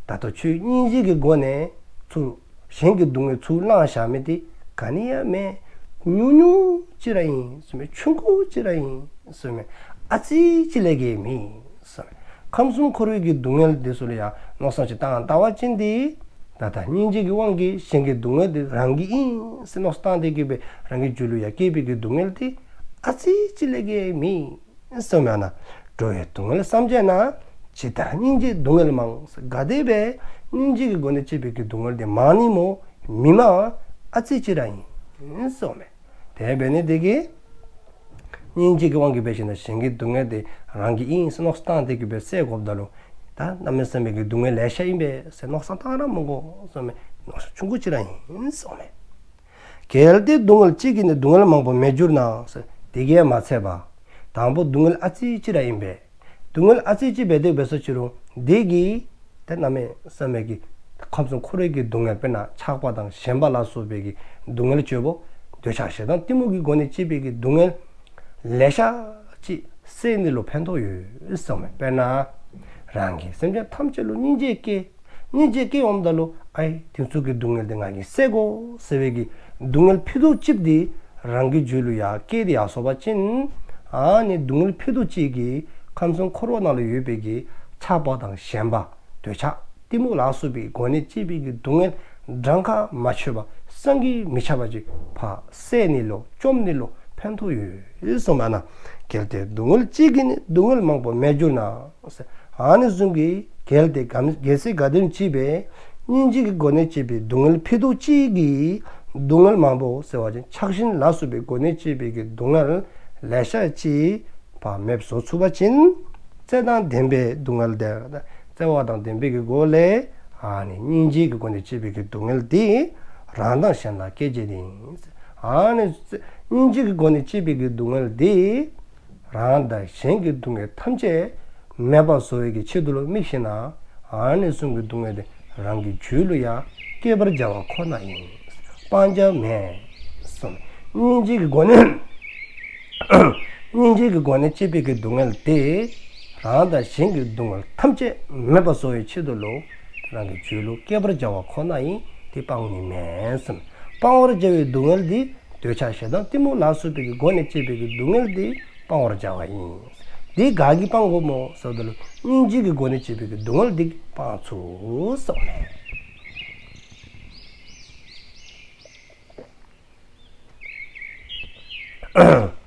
ད་ལྟོ་ཁྱོད་སྙིང་རྗེ་གི་སྒོ་ནས་ཚུར་གཞན་གྱི་སྡུག་བསྔལ་ཚུར་བླངས་བཞག་མི་དེ་ག་ནི་ཡང་མེན། ཉུང་ཉུང་ཅིག་ར་ཨིན་གསུངམ་མས། ཆུང་ཀུ་ཅིག་ར་ཨིན་གསུངམ་མས། ཨ་ཙི་ཅིག་ལས་བརྒལ་མེད་གསུངམ་མས། ཁམས་གསུམ་འཁོར་བའི་གི་སྡུག་བསྔལ་དེ་ཚུ་ལུ་ཡང་མནོ་བསམ་ཅིག་བཏང་བལྟ་བ་ཅིན་དེ་ད་ལྟ་སྙིང་རྗེ་གི་དབང་གིས་གཞན་གྱི་སྡུག་བསྔལ་དེ་རང་གི་ཨིན་ཟེར་མནོ་བསམ་བཏང་སྟེ་གི་སྦེ་རང་གི་རྒྱུད་ལུ་ཡང་སྐྱེས་པའི་གི་སྡུག་བསྔལ་དེ་ཨ་ཙི་ཅིག་ལས་བརྒལ་མེད་གསུངམ་མས་ན། འགྲོ་བའི་སྡུག་བསྔལ་བསམ་བྱས་ན། ཇི་ལྟར་སྙིང་རྗེའི་སྡུག་བསྔལ་མང་། ག་དེ་སྦེ་སྙིང་རྗེ་གི་སྒོ་ནས་སྐྱེས་པའི་གི་སྡུག་བསྔལ་དེ་མང་ནི་སྨོ། མི་མང་ཨ་ཙི་ཅིག་ར་ཨིན་གསུངམ་མས། དེ་འབད་ནི་དེ་གིས་སྙིང་རྗེ་གི་དབང་གིས་འབད་ཞིནམ་ལས་གཞན་གྱི་སྡུག་བསྔལ་དེ་རང་གི་ཨིན་ཟེར་མནོ་བསམ་བཏང་སྟེ་གི་སྦེ་བསལ་དགོཔ་ད་ལུ་ད་གནམ་མེད་ས་མེད་ཀྱི་སྡུག་བསྔལ་ལེ་ཤ་ཨིན་པས་ཟེར་མནོ་བསམ་བཏང་ར་མི་དགོ་གསུངམ་མས། མནོ་བསམ་ཆུང་ཀུ་ཅིག་ར་ཨིན་གསུངམ་མས། གལ་ཏེ་སྡུག་བསྔལ་གཅིག་གིས་ནི། སྡུག་བསྔལ་མང་པོ་མེད་གྱུར་ན་ཟེར། དེ་གིས་མ་ཚད་པར་དང་པོ་སྡུག་བསྔལ་ཨ་ཙི་ཅིག་ར་ཨིན་པས། སྡུག་བསྔལ་ཨ་ཙི་ཅིག་འབད་དེ་འབད་སོ་ཅི་རུང་དེ་གིས་ད་གནམ་མེད་ས་མེད་ཀྱི་ཁམས་གསུམ་འཁོར་བའི་གི་སྡུག་བསྔལ་དཔེར་ན་ཆགས་པ་དང་ཞེན་པ་ལ་སོགས་པའི་གི་སྡུག་བསྔལ་ཅིག་ཡོདཔ། འདོད་ཆགས་ཞེ་སྡང་གཏི་མུག་གི་སྒོ་ནས་སྐྱེས་པའི་གི་སྡུག་བསྔལ་ལེ་ཤ་ཅིག་བསལ་ནི་ལུ་ཕན་ཐོགས་ཡོད་གསུངམ་མས། དཔེར་ན་རང་གིས་སེམས་ཅན་ཐམས་ཅད་ལུ་སྙིང་རྗེ་སྐྱེ། སྙིང་རྗེ་སྐྱེ་འོངམ་ད་ལུ་ ཨའི་དེ་ཚུ་གི་སྡུག་བསྔལ་དེ་ང་གིས་བསལ་དགོ་ཟེར་བའི་གི་སྡུག་བསྔལ་ཕྱེད་དོ་གཅིག་དེ་རང་གི་རྒྱུད་ལུ་ཡར་སྐྱེས་ཏེ་ཡར་སོང་པ་ཅིན། ཨ་ནི་སྡུག་བསྔལ་ཕྱེད་དོ་གཅིག་གིས་ཁམས་གསུམ་འཁོར་བ་ནང་ལུ་ཡོད་པའི་གི་ཆགས་པ་དང་ཞེན་པ་འདོད་ཆགས་གཏི་མུག་ལ་སོགས་པའི་སྒོ་ནས་སྐྱེས་པའི་གི་སྡུག་བསྔལ་གྲངས་ཁ་མ་ཆོད་པ་བསམ་གྱིས་མི་ཁྱབ་པ་ཅིག་ཕར་བསལ་ནི་ལུ་བཅོམ་ནི་ལུ་ཕན་ཐོགས་ཡོད་གསུངས་པས་ན། གལ་ཏེ་སྡུག་བསྔལ་གཅིག་གིས་ནི་སྡུག་བསྔལ་མང་པོ་མེད་གྱུར་ན། ཨ་ནི་བཟུམ་གྱི་གལ་ཏེ་གལ་སྲིད་གལ་ཏེ་ཅིག་སྦེ་སྙིང་རྗེ་གི་སྒོ་ནས་སྐྱེས་པའི་སྡུག་བསྔལ་ཕྱེད་དོ་གཅིག་གིས་སྡུག་བསྔལ་མང་པོ་ཟེར་བ་ཅིན་ཆགས་ཞེན་ལ་སོགས་པའི་སྒོ་ནས་སྐྱེས་པའི་གི་སྡུག་བསྔལ་ལེ་ཤ་ཅིག་ཕར་མེདཔ་བཟོ་ཚུགས་པ་ཅིན། བརྩེ་དང་ལྡན་པས་སྡུག་བསྔལ་དེ། བརྩེ་བ་དང་ལྡན་པའི་གི་སྒོ་ལས་ཨ་ནི་སྙིང་རྗེ་གི་སྒོ་ནས་སྐྱེས་པའི་གི་སྡུག་བསྔལ་དེ་རང་དང་གཞན་ལ་སྐྱེད་བྱེད་ནི། ཨ་ནི་སྙིང་རྗེ་གི་སྒོ་ནས་སྐྱེས་པའི་གི་སྡུག་བསྔལ་དེ་རང་དང་གཞན་གྱི་སྡུག་བསྔལ་ཐམས་ཅད་མེདཔ་བཟོ་བའི་གི་ཆེད་དུ་ལུ་དམིགས་ཞིནམ་ལས་ཨ་ནི་བཟུམ་གྱི་སྡུག་བསྔལ་དེ་རང་གི་རྒྱུད་ལུ་ཡང་སྐྱེད་པར་བྱ་བ་ཁོ་ན་ཡིན། སྤང་བྱ་མེན་གསུངས། སྙིང་རྗེ་གི་སྒོ་ནས་སྙིང་རྗེ་གི་སྒོ་ནས་སྐྱེས་པའི་གི་སྡུག་བསྔལ་དེ་རང་དང་གཞན་གྱི་སྡུག་བསྔལ་ཐམས་ཅད་མེདཔ་བཟོ་བའི་ཆེད་དུ་ལུ་རང་གི་རྒྱུད་ལུ་སྐྱེད་པར་བྱ་བ་ཁོ་ན་ཡིན། དེ་སྤང་ནི་མེན་གསུངས། སྤང་བར་བྱ་བའི་སྡུག་བསྔལ་དེ་འདོད་ཆགས་ཞེ་སྡང་གཏི་མུག་ལ་སོགས་པའི་གི་སྒོ་ནས་སྐྱེས་པའི་གི་སྡུག་བསྔལ་དེ་སྤང་བར་བྱ་བ་ཡིན། དེ་ག་གིས་སྤང་དགོཔ་སྨོ་ཟེར་བ་ཅིན་སྙིང་རྗེ་གི་སྒོ་ནས་སྐྱེས་པའི་གི་སྡུག་བསྔལ་དེ་གིས་སྤང་ཚུགས་གསུངས་ནུག།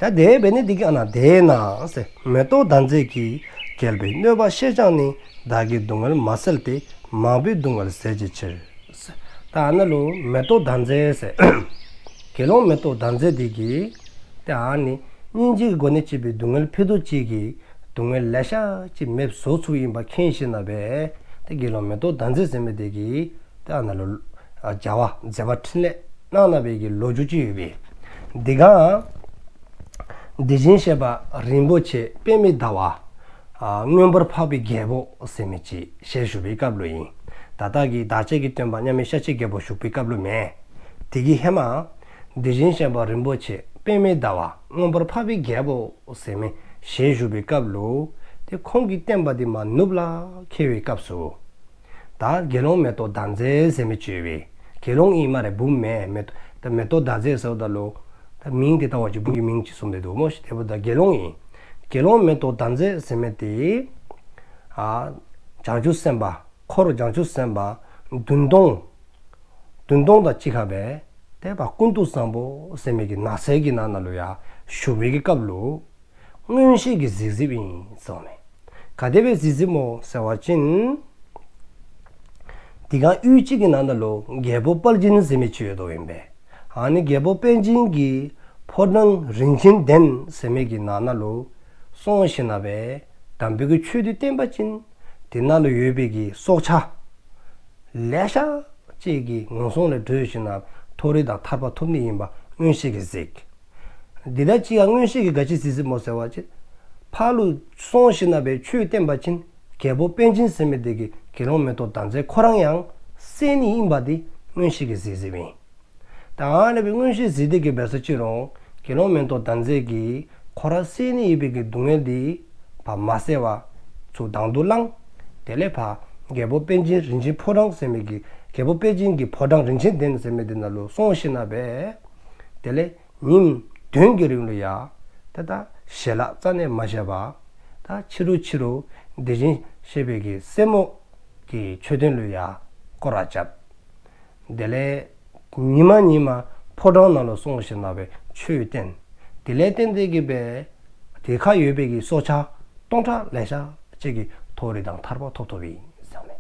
ད་དེ་འབད་ནི་དེ་གིས་ཨ་ན་དེས་ན་ཟེར། མེ་ཏོག་ཟླ་མཛེས་ཀྱིས། རྒྱལ་པོའི་གནོད་པ་ཤེས་ཀྱང་ནི། བདག་གི་སྡུག་བསྔལ་མ་བསལ་ཏེ། མང་པོའི་སྡུག་བསྔལ་ཟད་བྱའི་ཕྱིར། ད་ཨ་ན་ལུ་མེ་ཏོག་ཟླ་མཛེས་ཟེར། དགེ་སློང་མེ་ཏོག་ཟླ་མཛེས་དེ་གིས་ཏེ་ཨ་ནི་སྙིང་རྗེ་གི་སྒོ་ནས་སྐྱེས་པའི་སྡུག་བསྔལ་ཕྱེད་དོ་གཅིག་གིས་སྡུག་བསྔལ་ལེ་ཤ་ཅིག་མེདཔ་བཟོ་ཚུགསཔ་ཨིནམ་མཁྱེན་ཞིནམ་ལས་ཏེ་དགེ་སློང་མེ་ཏོག་ཟླ་མཛེས་ཟེར་མི་དེ་གིས་ཏེ་ཨ་ན་ལུ་ཨ་བྱ་བ་མཛད་པ་འཕྲིན་ལས་གནང་གནང་བའི་གི་ལོ་རྒྱུས་ཅིག་ཡོད་པས། དེ་སྒང་དེ་བཞིན་གཤེགས་པ་རིན་པོ་ཆེ་པདྨའི་ཟླ་བ་ཨ་མངོན་པར་འཕགས་པའི་རྒྱལ་པོ་ཟེར་མི་ཅིག་ཞལ་བཞུགས་པའི་སྐབས་ལུ་ཨིན། ད་ལྟ་གི་བདག་ཅག་གི་སྟོན་པ་མཉམ་མེད་ཤཱཀྱའི་རྒྱལ་པོ་བཞུགས་པའི་སྐབས་ལུ་མེན། དེ་གི་ཧེ་མ་དེ་བཞིན་གཤེགས་པ་རིན་པོ་ཆེ་པདྨའི་ཟླ་བ་མངོན་པར་འཕགས་པའི་རྒྱལ་པོ་ཟེར་མི་ཞལ་བཞུགས་པའི་སྐབས་ལུ་ཏེ་ཁོང་གི་བསྟན་པ་དེ་མར་ནུབ་ལ་ཁེལ་བའི་སྐབས་སུ། ད་དགེ་སློང་མེ་ཏོག་ཟླ་མཛེས་ཟེར་མི་ཅིག་ཡོད་པས། དགེ་སློང་ཨིན་སྨ་རེ། བུམོ་མེན། མེ་ཏོག་ད་མེ་ཏོག་ཟླ་མཛེས་ཟེརཝ་ད་ལུ་ད་མིང་དེ་བཏགས་པ་ཅིན་བུམོ་གི་མིང་ཅིག་བཟུམ་སྦེ་འདུག་སྨོ་ཤིག། དེ་འབདཝ་ད་དགེ་སློང་ཨིན། དགེ་སློང་མེ་ཏོག་ཟླ་མཛེས་ཟེར་མི་དེ་ཨ་བྱང་ཆུབ་སེམས་དཔའ་འཁོར་བྱང་ཆུབ་སེམས་དཔའ་བདུན་སྟོང་བདུན་སྟོང་དང་གཅིག་ཁར་སྦེ་ཏེ་ཕར་ཀུན་ཏུ་བཟང་པོ་ཟེར་མི་གི་ནགས་ཚལ་གྱི་ནང་ན་ལུ་ཡར་བཞུགས་པའི་གི་སྐབས་ལུ་མངོན་ཤེས་ཀྱིས་གཟིགས་གཟིགསཔ་ཨིན་གསུངས་མས། ག་དེ་སྦེ་གཟིགས་གཟིགསཔ་སྨོ་ཟེར་བ་ཅིན་དེ་སྒང་ཡུལ་ཅིག་གི་ནང་ན་ལུ་རྒྱལ་པོ་དཔལ་སྦྱིན་ཟེར་མི་ཅིག་ཡོདཔ་ཨིན་པས། ཨ་ནི་རྒྱལ་པོ་དཔལ་སྦྱིན་གྱི་ཕོ་བྲང་རིན་ཆེན་གདན་ཟེར་མི་གི་ནང་ན་ལུ་སོང་ཞིནམ་ལས་དམ་པའི་གི་ཆོས་འདི་བསྟན་པ་ཅིན་དེ་ནང་ལུ་ཡོད་པའི་གི་སྲོག་ཆགས་ལེ་ཤ་ཅིག་གིས་ངན་སོང་ལས་གྲོལ་ཞིནམ་ལས་མཐོ་རིས་དང་ཐར་པ་ཐོབ་ནི་ཨིནམ་མངོན་ཤེས་ཀྱིས་གཟིགས། དེ་དང་གཅིག་ཁར་མངོན་ཤེས་ཀྱིས་ག་ཅི་གཟིགས་གཟིགསཔ་སྨོ་ཟེར་བ་ཅིན་ཕར་ལུ་སོང་ཞིནམ་ལས་ཆོས་བསྟན་པ་ཅིན་རྒྱལ་པོ་དཔལ་སྦྱིན་ཟེར་མི་དེ་གིས་དགེ་སློང་མེ་ཏོག་ཟླ་མཛེས་ཁོ་ར་ཡང་བསད་ནི་ཨིནམ་དེ་མངོན་ཤེས་ཀྱིས་གཟིགས་གཟིགསཔ་ཨིན། ད་ཨ་ནི་སྦེ་མངོན་ཤེས་གཟིགས་ཏེ་གི་འབད་ས་ཅིན་རུང་དགེ་སློང་མེ་ཏོག་ཟླ་མཛེས་ཀྱིས་ཁོ་ར་བསད་ནི་ཨིན་པའི་གི་སྡུག་བསྔལ་དེ་ཕར་མ་བསལ་བར་ཚུར་དང་དུ་བླངས། དེ་ལས་ཕར་རྒྱལ་པོ་དཔལ་སྦྱིན་རིན་ཆེན་ཕོ་བྲང་ཟེར་མི་གི་རྒྱལ་པོ་དཔལ་སྦྱིན་གྱི་ཕོ་བྲང་རིན་ཆེན་གདན་ཟེར་མི་དེ་ནང་ལུ་སོང་ཞིནམ་ལས་དེ་ལས་ཉིནམ་བདུན་གྱི་རིང་ལུ་ཡང་ཏེ་ད་ཞལ་ལག་རྩ་ནས་མ་བཞེས་པར་ད་ཕྱི་རུ་ཕྱི་རུ་དེ་བཞིན་གཤེགས་པའི་གི་སེན་མོ་གི་མཆོད་རྟེན་ལུ་ཡང་སྐོར་ར་རྐྱབ། དེ་ལས་ཉི་མ་ཉི་མ་ཕོ་བྲང་ནང་ལུ་སོང་ཞིནམ་ལས་ཆོས་བསྟན། དེ་ལས་བརྟེན་ཏེ་གི་སྦེ་དེ་ཁར་ཡོད་པའི་གི་སྲོག་ཆགས་སྟོང་ཕྲག་ལེ་ཤ་ཅིག་གིས་མཐོ་རིས་དང་ཐར་པ་ཐོབ་ཐོབཔ་ཨིན་གསུངས་མས།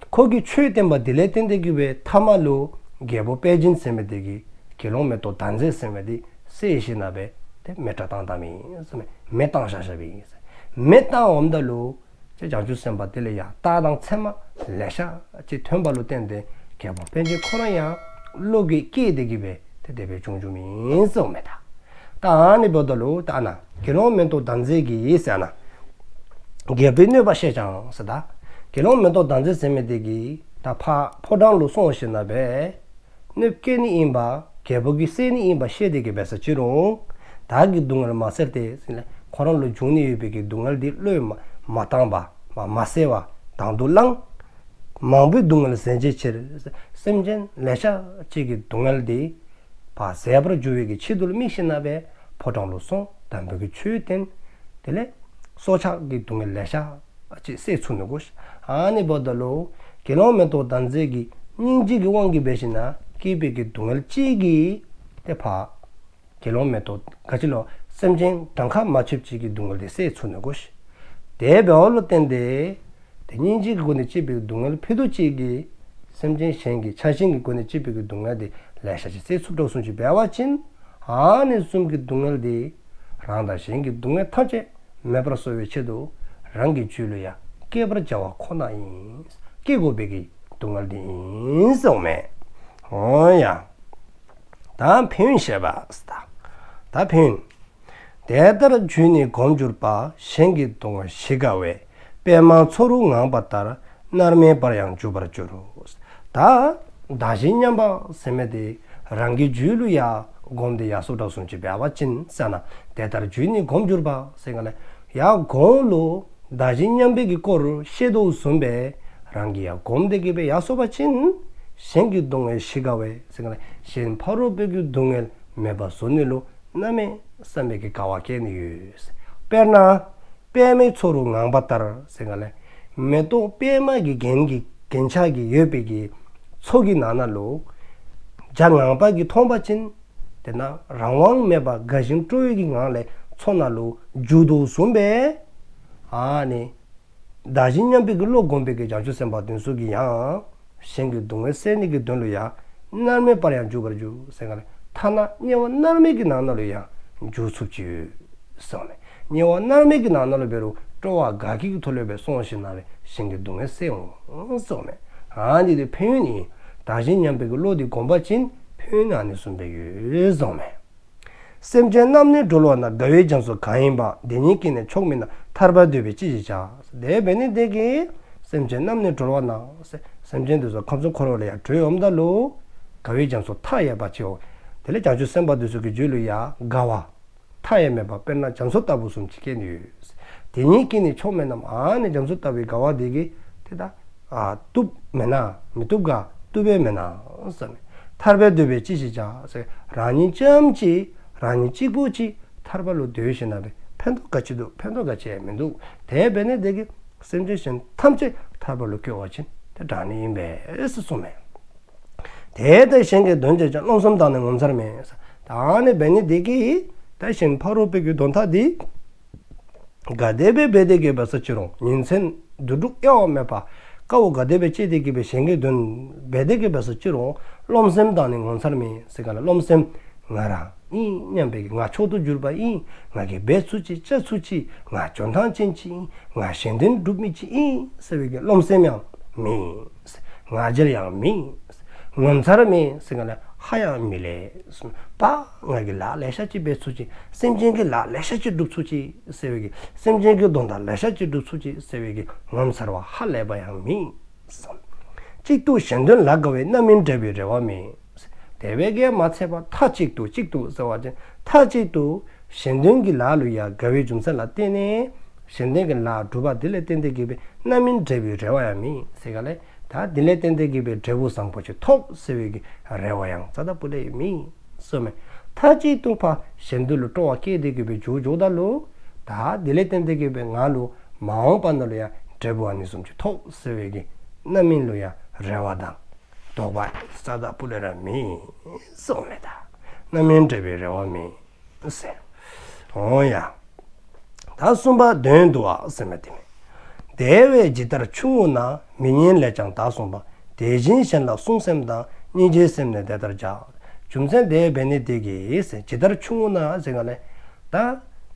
ཁོ་གིས་ཆོས་བསྟན་པ་དེ་ལས་བརྟེན་ཏེ་གི་སྦེ་ཐ་མ་ལུ་རྒྱལ་པོ་དཔལ་སྦྱིན་ཟེར་མི་དེ་གིས་དགེ་སློང་མེ་ཏོག་ཟླ་མཛེས་ཟེར་མི་དེ་བསད་ཞིནམ་ལས་ཏེ་མེ་སྲེག་བཏང་བཏངམ་ཨིན་གསུངས་མས། མེ་བཏང་བཞག་བཞགཔ་ཨིན་གསུངས་མས། མེ་བཏང་འོངམ་ད་ལུ་ཏེ་བྱང་ཆུབ་སེམས་དཔའ་དེ་ལས་ཡང་རྟགས་དང་མཚན་མ་ལེ་ཤ་ཅིག་ཐོན་པ་ལུ་བརྟེན་ཏེ་རྒྱལ་པོ་དཔལ་སྦྱིན་ཁོ་ར་ཡང་བློ་འགྱོད་སྐྱེས་ཏེ་གི་སྦེ་ཏེ་དེ་སྦེ་བྱུང་བྱུངམ་ཨིན་གསུངས་མས། ད་ད་ཨ་ནི་འབདཝ་ད་ལུ་ད་ཨ་ན་དགེ་སློང་མེ་ཏོག་ཟླ་མཛེས་ཀྱིས་ཟེར་ན་རྒྱལ་པོའི་གནོད་པ་ཤེས་ཀྱང་ཟེར། ད་དགེ་སློང་མེ་ཏོག་ཟླ་མཛེས་ཟེར་མི་དེ་གིས་ད་ཕར་ཕོ་བྲང་ལུ་སོང་ཞིནམ་ལས་གནོདཔ་བཀལ་ནི་ཨིནམ་རྒྱལ་པོ་གིས་བསད་ནི་ཨིནམ་ཤེས་ཏེ་གི་འབད་ས་ཅིན་རུང་བདག་གི་སྡུག་བསྔལ་མ་བསལ་ཏེ་ཟེར་ན་ཁོ་ར་ལུ་འབྱུང་ནི་ཡོད་པའི་གི་སྡུག་བསྔལ་དེ་བློས་མ་མ་བཏང་བར་མ་མ་བསལ་བར་དང་དུ་བླངས། མང་པོའི་སྡུག་བསྔལ་ཟད་བྱའི་ཕྱིར། སེམས་ཅན་ལེ་ཤ་ཅིག་གི་སྡུག་བསྔལ་དེ་ཕར་ཟད་པར་འགྱུར་བའི་གི་ཆེད་དུ་དམིགས་ཞིནམ་ལས་ཕོ་བྲང་ལུ་སོང་། དམ་པའི་གི་ཆོས་བསྟན། དེ་ལས་སྲོག་ཆགས་ཀྱི་སྡུག་བསྔལ་ལེ་ཤ་ཅིག་བསལ་ཚུགས་ནུག་གོ། ཨ་ནི་འབདཝ་ད་ལུ་དགེ་སློང་མེ་ཏོག་ཟླ་མཛེས་ཀྱི་སྙིང་རྗེ་གི་དབང་གིས་འབད་ཞིནམ་ལས་སྐྱེས་པའི་གི་སྡུག་བསྔལ་གཅིག་གིས་དེ་ཕར་དགེ་སློང་མེ་ཏོག་ག་ཅི་ལོ་སེམས་ཅན་གྲངས་ཁ་མ་ཆོདཔ་ཅིག་གི་སྡུག་བསྔལ་དེ་བསལ་ཚུགས་ནུག་གོ་ཤིག། དེ་འབདཝ་ལུ་བརྟེན་ཏེ་དེ་སྙིང་རྗེ་གི་སྒོ་ནས་སྐྱེས་པའི་སྡུག་བསྔལ་ཕུད་རྡོག་གཅིག་གིས་སེམས་ཅན་གཞན་གྱི་ཆགས་ཞེན་གྱི་སྒོ་ནས་སྐྱེས་པའི་གི་སྡུག་བསྔལ་དེ་ལེ་ཤ་ཅིག་བསལ་ཚུགསཔ་འདྲཝ་བཟུམ་ཅིག་འབད་བ་ཅིན། ཨ་ནི་བཟུམ་གྱི་སྡུག་བསྔལ་དེ་རང་དང་གཞན་གྱི་སྡུག་བསྔལ་ཐམས་ཅད་མེད་པར་བཟོ་བའི་ཆེད་དུ་རང་གི་རྒྱུད་ལུ་ཡང་སྐྱེ་བར་བྱ་བ་ཁོ་ན་ཡིན། སྐྱེ་དགོ་པའི་གི་སྡུག་བསྔལ་དེ་ཨིན་གསུངསམ་མས། འོང་ཡ། ད་ཕན་ཡོན་བཤད་པ་ཟེར་ད། ད་ཕན་ཡོན། དེ་ལྟར་རྒྱུད་ནི་གོམས་གྱུར་པ། གཞན་གྱི་གདུང་བ་ཞི་དགའ་བས། པདྨ་མཚོ་རུ་ངང་པ་ལྟར། མནར་མེད་པར་ཡང་འཇུག་པར་འགྱུར། ད་བདག་གཞན་མཉམ་པ་ཟེར་མི་དེ་རང་གི་རྒྱུད་ལུ་ཡང་སྒོམ་སྟེ་ཡར་སོཔ་འདྲཝ་བཟུམ་ཅིག་འབད་བ་ཅིན་ཟེར་ན། དེ་ལྟར་རྒྱུད་ནི་གོམས་གྱུར་པ་ཟེར་ག་ལས་ཡར་གོང་ལུ་བདག་གཞན་མཉམ་པའི་གི་སྐོར་བཤད་དོ་བཟུམ་སྦེ་རང་གིས་ཡང་སྒོམ་སྟེ་གི་སྦེ་ཡར་སོ་བ་ཅིན། གཞན་གྱི་གདུང་བས་ཞི་དགའ་བས་ཟེར་ག་ལས་གཞན་ཕ་རོལ་པོའི་གི་སྡུག་བསྔལ་མེད་པ་བཟོ་ནི་ལུ་གནམ་མེད་ས་མེད་ཀྱི་དགའ་བ་སྐྱེ་ནི་ཡོད། དཔེར་ན་པདྨའི་མཚོ་རུ་ངང་པ་ལྟར་ཟེར་ག་ལས་མེ་ཏོག་པདྨ་གི་རྒྱན་གྱི་རྒྱན་ཆ་གི་ཡོད་པའི་གི་མཚོ་གི་ནང་ན་ལུ་བྱ་ངང་པ་གིས་མཐོང་པ་ཅིན། དེ་ན་རང་དབང་མེད་པར་དགའ་ཞིང་སྤྲོ་བའི་གི་ངང་ལས་མཚོ་ནང་ལུ་འཇུག་དོ་བཟུམ་སྦེ། ཨ་ནི་བདག་གཞན་མཉམ་པའི་གི་བློ་སྒོམ་པའི་གི་བྱང་ཆུབ་སེམས་དཔའ་དེ་ཚུ་གིས་ཡང་གཞན་གྱི་སྡུག་བསྔལ་བསལ་ནི་གི་དོན་ལུ་ཡང་མནར་མེད་པར་ཡང་འཇུག་པར་འགྱུར་ཟེར་ག་ལས་ཐ་ན་དམྱལ་བ་མནར་མེད་ཀྱི་ནང་ན་ལུ་ཡང་འཇུག་ཚུགསཔ་ཅིག་ཡོད་གསུངསམ་མས། དམྱལ་བ་མནར་མེད་ཀྱི་ནང་ན་ལུ་འབད་རུང་སྤྲོ་བ་དགའ་སྐྱིད་ཀྱི་ཐོག་ལུ་སྦེ་སོང་ཞིནམ་ལས་གཞན་གྱི་སྡུག་བསྔལ་བསལ་འོང་གསུངསམ་མས། ཨ་ནི་དེ་ཕན་ཡོན་ཨིན། བདག་གཞན་མཉམ་པའི་གི་བློ་དེ་སྒོམ་པ་ཅིན་ཕན་ཡོན་ཨ་ནི་བཟུམ་སྦེ་ཡོད་གསུངསམ་མས། སེམས་ཅན་རྣམས་ནི་གྲོལ་བ་ན། དགའ་བའི་རྒྱ་མཚོ་གང་ཡིན་པ། དེ་ཉིད་ཀྱིས་ནི་ཆོག་མིན་ན། ཐར་པ་འདོད་པས་ཅི་ཞིག་བྱ། དེ་འབད་ནི་དེ་གིས་སེམས་ཅན་རྣམས་ནི་གྲོལ་བ་ན། སེམས་ཅན་དེ་ཚུ་ཁམས་གསུམ་འཁོར་བ་ལས་ཡར་གྲོལ་འོངམ་ད་ལུ་དགའ་བའི་རྒྱ་མཚོ་མཐའ་ཡས་པ་ཅིག་འོང་། དེ་ལས་བྱང་ཆུབ་སེམས་དཔའ་དེ་ཚུ་གི་རྒྱུད་ལུ་ཡང་དགའ་བ་མཐའ་ཡས་མེད་པ་དཔེར་ན་རྒྱ་མཚོ་ལྟ་བུ་བཟུམ་ཅིག་སྐྱེ་ནི་ཡོད། དེ་ཉིད་ཀྱིས་ནི་ཆོག་མིན་ན། ཨ་ནི་རྒྱ་མཚོ་ལྟ་བུའི་དགའ་བ་དེ་གིས་དེ་ད་ཨ་བཏུབ་མེན་ན། མི་བཏུབ་ག། བཏུབ་པས་མེན་ན་ཟེར་མས། ཐར་པ་འདོད་པས་ཅི་ཞིག་བྱ་ཟེར། རང་ཉིད་རྐྱངམ་ཅིག་རང་ཉིད་གཅིག་པོ་ཅིག་ཐར་པ་ལུ་འདོད་ཞིནམ་ལས་ཕན་ཐོགས་ག་ཅི་འདུག། ཕན་ཐོགས་ག་ཅི་ཡང་མིན་འདུག། དེ་འབད་ནི་དེ་གིས་སེམས་ཅན་གཞན་ཐམས་ཅད་ཐར་པ་ལུ་བཀོད་པ་ཅིན་དེ་དྲག་ནི་ཨིན་པས་ཟེར་གསུངསམ་མས། དེ་ལྟར་གཞན་གྱི་དོན་བྱེད་ཀྱང་། རློམ་སེམས་དང་ནི་ངོ་མཚར་མེད། ད་ཨ་ནི་འབད་ནི་དེ་གིས་ད་གཞན་ཕ་རོལ་པོའི་གི་དོན་དག་དེ་ག་དེ་སྦེ་འབད་དེ་གི་འབད་སོ་ཅི་རུང་ཉིན་མཚན་དུས་དྲུག་དབྱེ་བ་མེད་པར་དཀའ་བ་ག་དེ་སྦེ་སྤྱད་དེ་གི་སྦེ་གཞན་གྱི་དོན་འབད་དེ་གི་འབད་སོ་ཅི་རུང་རློམ་སེམས་དང་ནི་ངོ་མཚར་མེད་ཟེར་ག་ལས་རློམ་སེམས་ང་རང་ཨིན་སྙམ་པའི་གི་ང་མཆོག་ཏུ་གྱུར་པ་ཨིན། ང་གིས་འབད་ཚུགས་ཅི་བྱ་ཚུགས་ཅི། ང་འཇོན་ཐང་ཅན་ཅིག་ཨིན། ང་གཞན་དོན་སྒྲུབ་མི་ཅིག་ཨིན་ཟེར་བའི་གི་རློམ་སེམས་ཡང་མེད། ང་རྒྱལ་ཡང་མེད། ངོ་མཚར་མེད་ཟེར་ག་ལས་ཧ་ཡང་མི་ལས། པ་ང་གིས་ལཱ་ལེ་ཤ་ཅིག་འབད་ཚུགས་ཅི། སེམས་ཅན་གྱི་ལཱ་ལེ་ཤ་ཅིག་སྒྲུབ་ཚུགས་ཅི་ཟེར་བའི་གི་སེམས་ཅན་གྱི་དོན་དག་ལེ་ཤ་ཅིག་སྒྲུབ་ཚུགས་ཅི་ཟེར་བའི་གི་ངོ་མཚར་བ་ཧ་ལས་པ་ཡང་མེད། གཅིག་ཏུ་གཞན་དོན་ལ་དགའ་བས། རྣམ་སྨིན་འབྲས་བུའི་རེ་བ་མེད། དེ་བས་ཀྱང་མ་ཚད་པར་མཐའ་གཅིག་ཏུ། གཅིག་ཏུ་ཟེར་བ་ཅིན་མཐའ་གཅིག་ཏུ་གཞན་དོན་གྱི་ལཱ་ལུ་ཡང་དགའ་བའི་རྒྱུ་མཚན་ལ་བརྟེན་ནས་གཞན་དོན་གྱི་ལཱ་སྒྲུབ་པ་དེ་ལས་བརྟེན་ཏེ་གི་སྦེ་རྣམ་སྨིན་འབྲས་བུའི་རེ་བ་ཡང་མེད་ཟེར་ག་ལས་ད་དེ་ལས་བརྟེན་ཏེ་གི་སྦེ་འབྲས་བུ་བཟང་པོ་ཅིག་ཐོབ་ཟེར་བའི་གི་རེ་བ་ཡང་རྩ་དང་པོ་ལས་མེད་གསུངསམ་མས། མཐའ་གཅིག་ཏུ་ཕར་གཞན་དོན་ལུ་སྤྲོ་བ་བསྐྱེད་དེ་གི་སྦེ་འགྱོ་འགྱོཝ་ད་ལུ་ད་དེ་ལས་བརྟེན་ཏེ་གི་སྦེ་ང་ལུ་མ་འོངས་པ་ན་ལུ་ཡང་འབྲས་བུ་ཨ་ནི་བཟུམ་ཅིག་ཐོབ་ཟེར་བའི་གི་རྣམ་སྨིན་ལུ་ཡང་རེ་བ་དང་དོགས་པ་རྩ་དང་པོ་ལས་ར་མེད་གསུངསམ་མས། ད་རྣམ་སྨིན་འབྲས་བུའི་རེ་བ་མེད་ཟེར། འོང་ཡ། ད་གསུམ་པ་དོན་བསྡུ་བ་ཟེར་མི་དེ་མས། དེ་བས་ཇི་ལྟར་ཆུང་ངུ་ན། མི་སྙན་ལས་ཀྱང་བདག་བསྲུང་བ། དེ་བཞིན་གཞན་ལ་བསྲུང་སེམས་དང་། སྙིང་རྗེའི་སེམས་ནི་དེ་ལྟར་བྱ། རྒྱུ་མཚན་དེ་འབད་ནི་དེ་གིས་ཟེར། ཇི་ལྟར་ཆུང་ངུ་ན་ཟེར་ག་ལས་ད་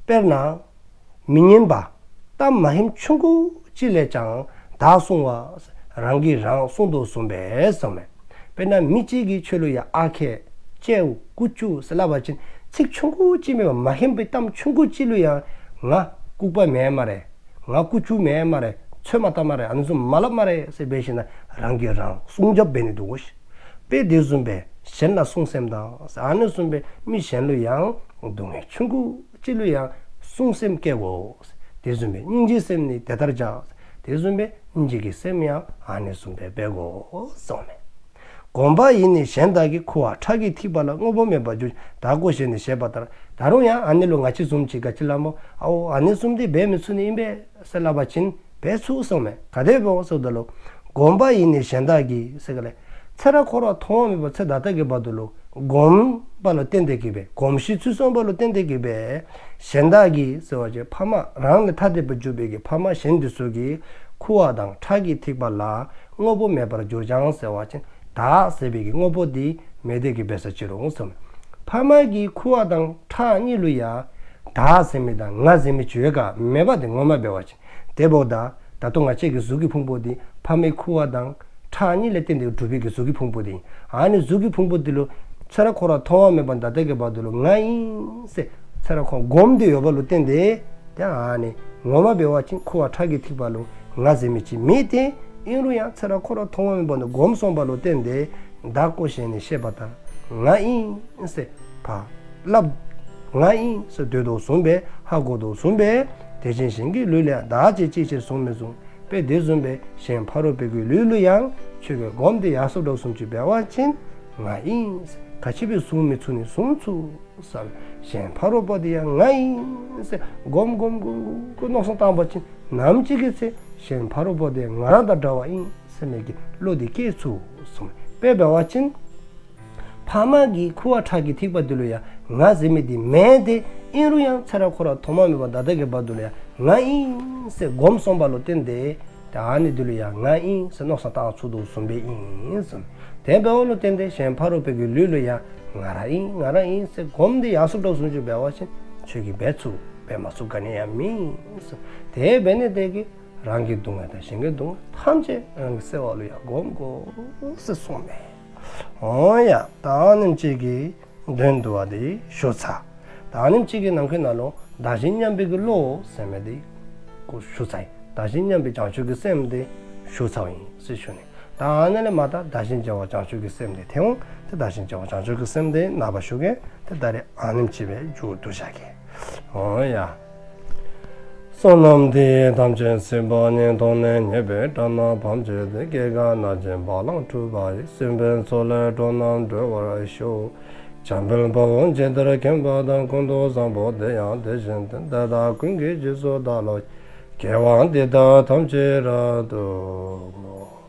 དཔེར་ན་མི་སྙན་པ་གཏམ་མ་ཧེམ་ཆུང་ཀུ་ཅིག་ལས་ཀྱང་བདག་བསྲུང་བ། རང་གིས་རང་བསྲུང་དོ་བཟུམ་སྦེ་གསུངསམ་མས། དཔེར་ན་མི་གཅིག་གིས་ཁྱོད་ལུ་ཡང་ཨ་ཁེ་ཅེའུ་ཀུ་ཅུ་ཟེར་སླབ་པ་ཅིན་ཚིག་ཆུང་ཀུ་ཅིག་མེན་པར་མ་ཧེམ་པའི་གཏམ་ཆུང་ཀུ་ཅིག་ལུ་ཡང་ང་ལྐུགས་པ་མེན་སྨ་རེ། ང་ཀུ་ཅུ་མེན་སྨ་རེ། ཚོད་མ་བལྟ་སྨ་རེ། ཨ་ནི་བཟུམ་མ་སླབ་སྨ་རེ་ཟེར་འབད་ཞིནམ་ལས་རང་གིས་རང་སྲུང་སྐྱོབ་འབད་ནི་འདུག་གོ་ཤིག། དཔེ་དེ་བཟུམ་སྦེ་གཞན་ལ་བསྲུང་སེམས་དང་ཨ་ནི་བཟུམ་སྦེ་མི་གཞན་ལུ་ཡང་སྡུག་བསྔལ་ཆུང་ཀུ་ཅིག་ལུ་ཡང་བསྲུང་སེམས་བསྐྱེད་དགོ། དེ་བཟུམ་སྦེ་སྙིང་རྗེའི་སེམས་ནི་དེ་ལྟར་བྱ། དེ་བཟུམ་སྦེ་ སྙིང་རྗེ་གི་སེམས་ཡང་ཨ་ནི་བཟུམ་སྦེ་འབད་དགོ་གསུངས་མས། གོམས་པ་ཡིས་ནི་གཞན་དག་གི། ཁུ་བ་ཁྲག་གི་ཐིགས་པ་ལ། དངོས་པོ་མེད་པར་གྱུར། བདག་གོ་ཞེས་ནི་བཤད་པ་ལྟར། ད་རུང་ཡང་ཨ་ནི་ལུ་ང་བཅས་བཟུམ་ཅིག་ག་ཅི་སླབ་སྨོ། ཨའོ་ཨ་ནི་བཟུམ་འདི་འབད་མི་ཚུགས་ནི་ཨིན་པས་ཟེར་སླབ་པ་ཅིན་འབད་ཚུགས་གསུངས་མས། ག་དེ་སྦེ་འོང་ཟེརཝ་ད་ལུ་གོམས་པ་ཡིས་ནི་གཞན་དག་གི་ཟེར་ག་ལས་ཚེ་རབས་འཁོར་བ་ཐོག་མ་མེད་པ་ཚེ་ད་ལྟ་གི་བར་དུ་ལུ་གོམས་པ་ལུ་བརྟེན་ཏེ་གི་སྦེ་གོམས་ཤིང་ཚུད་སོང་བ་ལུ་བརྟེན་ཏེ་གི་སྦེ་གཞན་དག་གི་ཟེར་བ་ཅིན་ཕ་མ་རང་ལས་ཐ་དད་པར་གྱུར་པའི་གི་ཕ་མ་གཞན་འདི་ཚུ་གི་ཁུ་བ་དང་ཁྲག་གི་ཐིགས་པ་ལ་དངོས་པོ་མེད་པར་གྱུར་ཀྱང་ཟེར་བ་ཅིན་བདག་ཟེར་བའི་གི་དངོས་པོ་འདི་མེད་དེ་གི་སྦེ་ས་ཅི་རུང་གསུངས་མས། ཕ་མ་གི་ཁུ་བ་དང་ཁྲག་གཉིས་ལུ་ཡང་བདག་ཟེར་མི་དང་ང་ཟེར་མི་ཅིག་ཡོད་ག་མེད་པ་འདི་ངོ་མ་འབད་བ་ཅིན། དེ་འབདཝ་ད་ད་ལྟོ་ང་བཅས་ཀྱི་གཟུགས་ཀྱི་ཕུང་པོ་འདི་ཕ་མའི་ཁུ་བ་དང་ཁྲག་གཉིས་ལས་བརྟེན་ཏེ་གྲུབ་པའི་གི་གཟུགས་ཀྱི་ཕུང་པོ་འདི་ཨིན། ཨ་ནི་གཟུགས་ཀྱི་ཕུང་པོ་འདི་ལུ་ཚེ་རབས་འཁོར་བ་ཐོག་མ་མེད་པ་ད་ལྟ་གི་བར་དུ་ལུ་ང་ཨིན་ཟེར་ཚེ་རབས་འཁོར་བ་གོམས་ཏེ་ཡོད་པ་ལུ་བརྟེན་ཏེ་ཏེ་ཨ་ནི་ངོ་མ་འབད་བ་ཅིན་ཁུ་བ་ཁྲག་གི་ཐིགས་པ་ལུ་ང་ཟེར་མི་ཅིག་མེད་དེ། ཨིན་རུང་ཡང་ཚེ་རབས་འཁོར་བ་ཐོག་མ་མེད་པ་ནས་གོམས་སོང་བ་ལུ་བརྟེན་ཏེ་བདག་གོ་ཞེས་ནི་བཤད་པ་ལྟར་ང་ཨིན་ཟེར་ཕར་སླབ། ང་ཨིན་ཟེར་འདོད་དོ་བཟུམ་སྦེ་ཧ་གོ་དོ་བཟུམ་སྦེ་དེ་བཞིན་གཞན་གྱི་ལུས་ལ་ཡང་བདག་ཅེས་ཅིའི་ཕྱིར་གསུངས་མི་གསུངས། དཔེ་དེ་བཟུམ་སྦེ་གཞན་ཕ་རོལ་པོའི་གི་ལུས་ལུ་ཡང་ཁྱོད་ཀྱིས་གོམས་ཏེ་ཡར་སོ་དྲགས་བཟུམ་ཅིག་འབད་བ་ཅིན་ང་ཨིན་ཟེར་ག་ཅི་སྦེ་བཟུང་མི་ཚུགས་ནི་བཟུང་ཚུགས་ཟེར། གཞན་ཕ་རོལ་པོ་དེ་ཡང་ང་ཨིན་ཟེར་གོམས་གོམས་གོམས་གོམས་མནོ་བསམ་བཏང་བ་ཅིན་ནམ་ཅིག་གི་ཚེ་གཞན་ཕ་རོལ་པོ་དེ་ང་ར་དང་འདྲ་བ་ཨིན་ཟེར་མི་གི་བློ་དེ་སྐྱེ་ཚུགས་གསུངས། དཔེ་འབད་བ་ཅིན་ཕ་མ་གི་ཁུ་བ་ཁྲག་གི་ཐིགས་པ་དེ་ལུ་ཡང་ང་ཟེར་མི་དེ་མེད་དེ། ཨིན་རུང་ཡང་ཚེ་རབས་འཁོར་བ་ཐོག་མ་མེད་པ་ད་ལྟ་གི་བར་དུ་ལུ་ཡང་ང་ཨིན་ཟེར་གོམས་སོང་བ་ལུ་བརྟེན་ཏེ་ཏེ་ཨ་ནི་དེ་ལུ་ཡང་ང་ཨིན་ཟེར་མནོ་བསམ་བཏང་ཚུགས་དོ་བཟུམ་སྦེ་ཨིན་གསུངས། དེ་འབདཝ་ལུ་བརྟེན་ཏེ་གཞན་ཕ་རོལ་པོའི་གི་ལུས་ལུ་ཡང་ང་ར་ཨིན་ང་ར་ཨིན་ཟེར་གོམས་ཏེ་ཡར་སོ་དྲགས་བཟུམ་ཅིག་འབད་བ་ཅིན་ཁྱོད་ཀྱིས་འབད་ཚུགས་འབད་མ་ཚུགས་ག་ནི་ཡང་མེད་གསུངས། དེ་འབད་ནི་དེ་གིས་རང་གི་སྡུག་བསྔལ་དང་གཞན་གྱི་སྡུག་བསྔལ་ཐམས་ཅད་རང་གིས་སེལ་བ་ལུ་ཡང་གོམས་དགོ་ཟེར་གསུངས་མས། འོང་ཡ། ད་ཨ་ནེམ་ཅིག་གིས་དོན་བསྡུ་བ་དེ་ཞུ་ཚར། ད་ཨ་ནེམ་ཅིག་གི་ནང་འཁོད་ནང་ལུ་བདག་གཞན་མཉམ་པའི་གི་བློ་ཟེར་མི་དེ་ཞུ་ཚར་ཡི། བདག་གཞན་མཉམ་པའི་བྱང་ཆུབ་ཀྱི་སེམས་དེ་ཞུ་ཚརཝ་ཨིན་ཟེར་ཞུ་ནི། ད་ཨ་ནི་ལས་མར་ད་བདག་གཞན་བརྗེ་བ་བྱང་ཆུབ་ཀྱི་སེམས་དེ་ཐོན་འོང་། ཏེ་བདག་གཞན་བརྗེ་བ་བྱང་ཆུབ་ཀྱི་སེམས་དེ་ནངས་པ་ཞུ་གེ། ཏེ་ད་རེས་ཨ་ནེམ་ཅིག་སྦེ་མཇུག་བསྡུ་བཞག་གེ། འོང་ཡ། བསོད་ནམས་འདི་ཡིས་ཐམས་ཅད་གཟིགས་པ་ཉིད། ཐོབ་ནས་ཉེས་པའི་དགྲ་རྣམས་ཕམ་བྱས་ཏེ། སྐྱེ་རྒ་ན་འཆིའི་རྦ་ཀློང་འཁྲུགས་པ་ཡི། སྲིད་པའི་མཚོ་ལས་འགྲོ་རྣམས་སྒྲོལ་བར་ཤོག། འཇམ་དཔལ་དཔའ་བོས་ཇི་ལྟར་མཁྱེན་པ་དང་། ཀུན་ཏུ་བཟང་པོ་དེ་ཡང་དེ་བཞིན་ཏེ། དེ་དག་ཀུན་གྱི་རྗེས་སུ་བདག་སློབ་ཅིང་། དགེ་བ་འདི་དག་ཐམས་ཅད་རབ་ཏུ་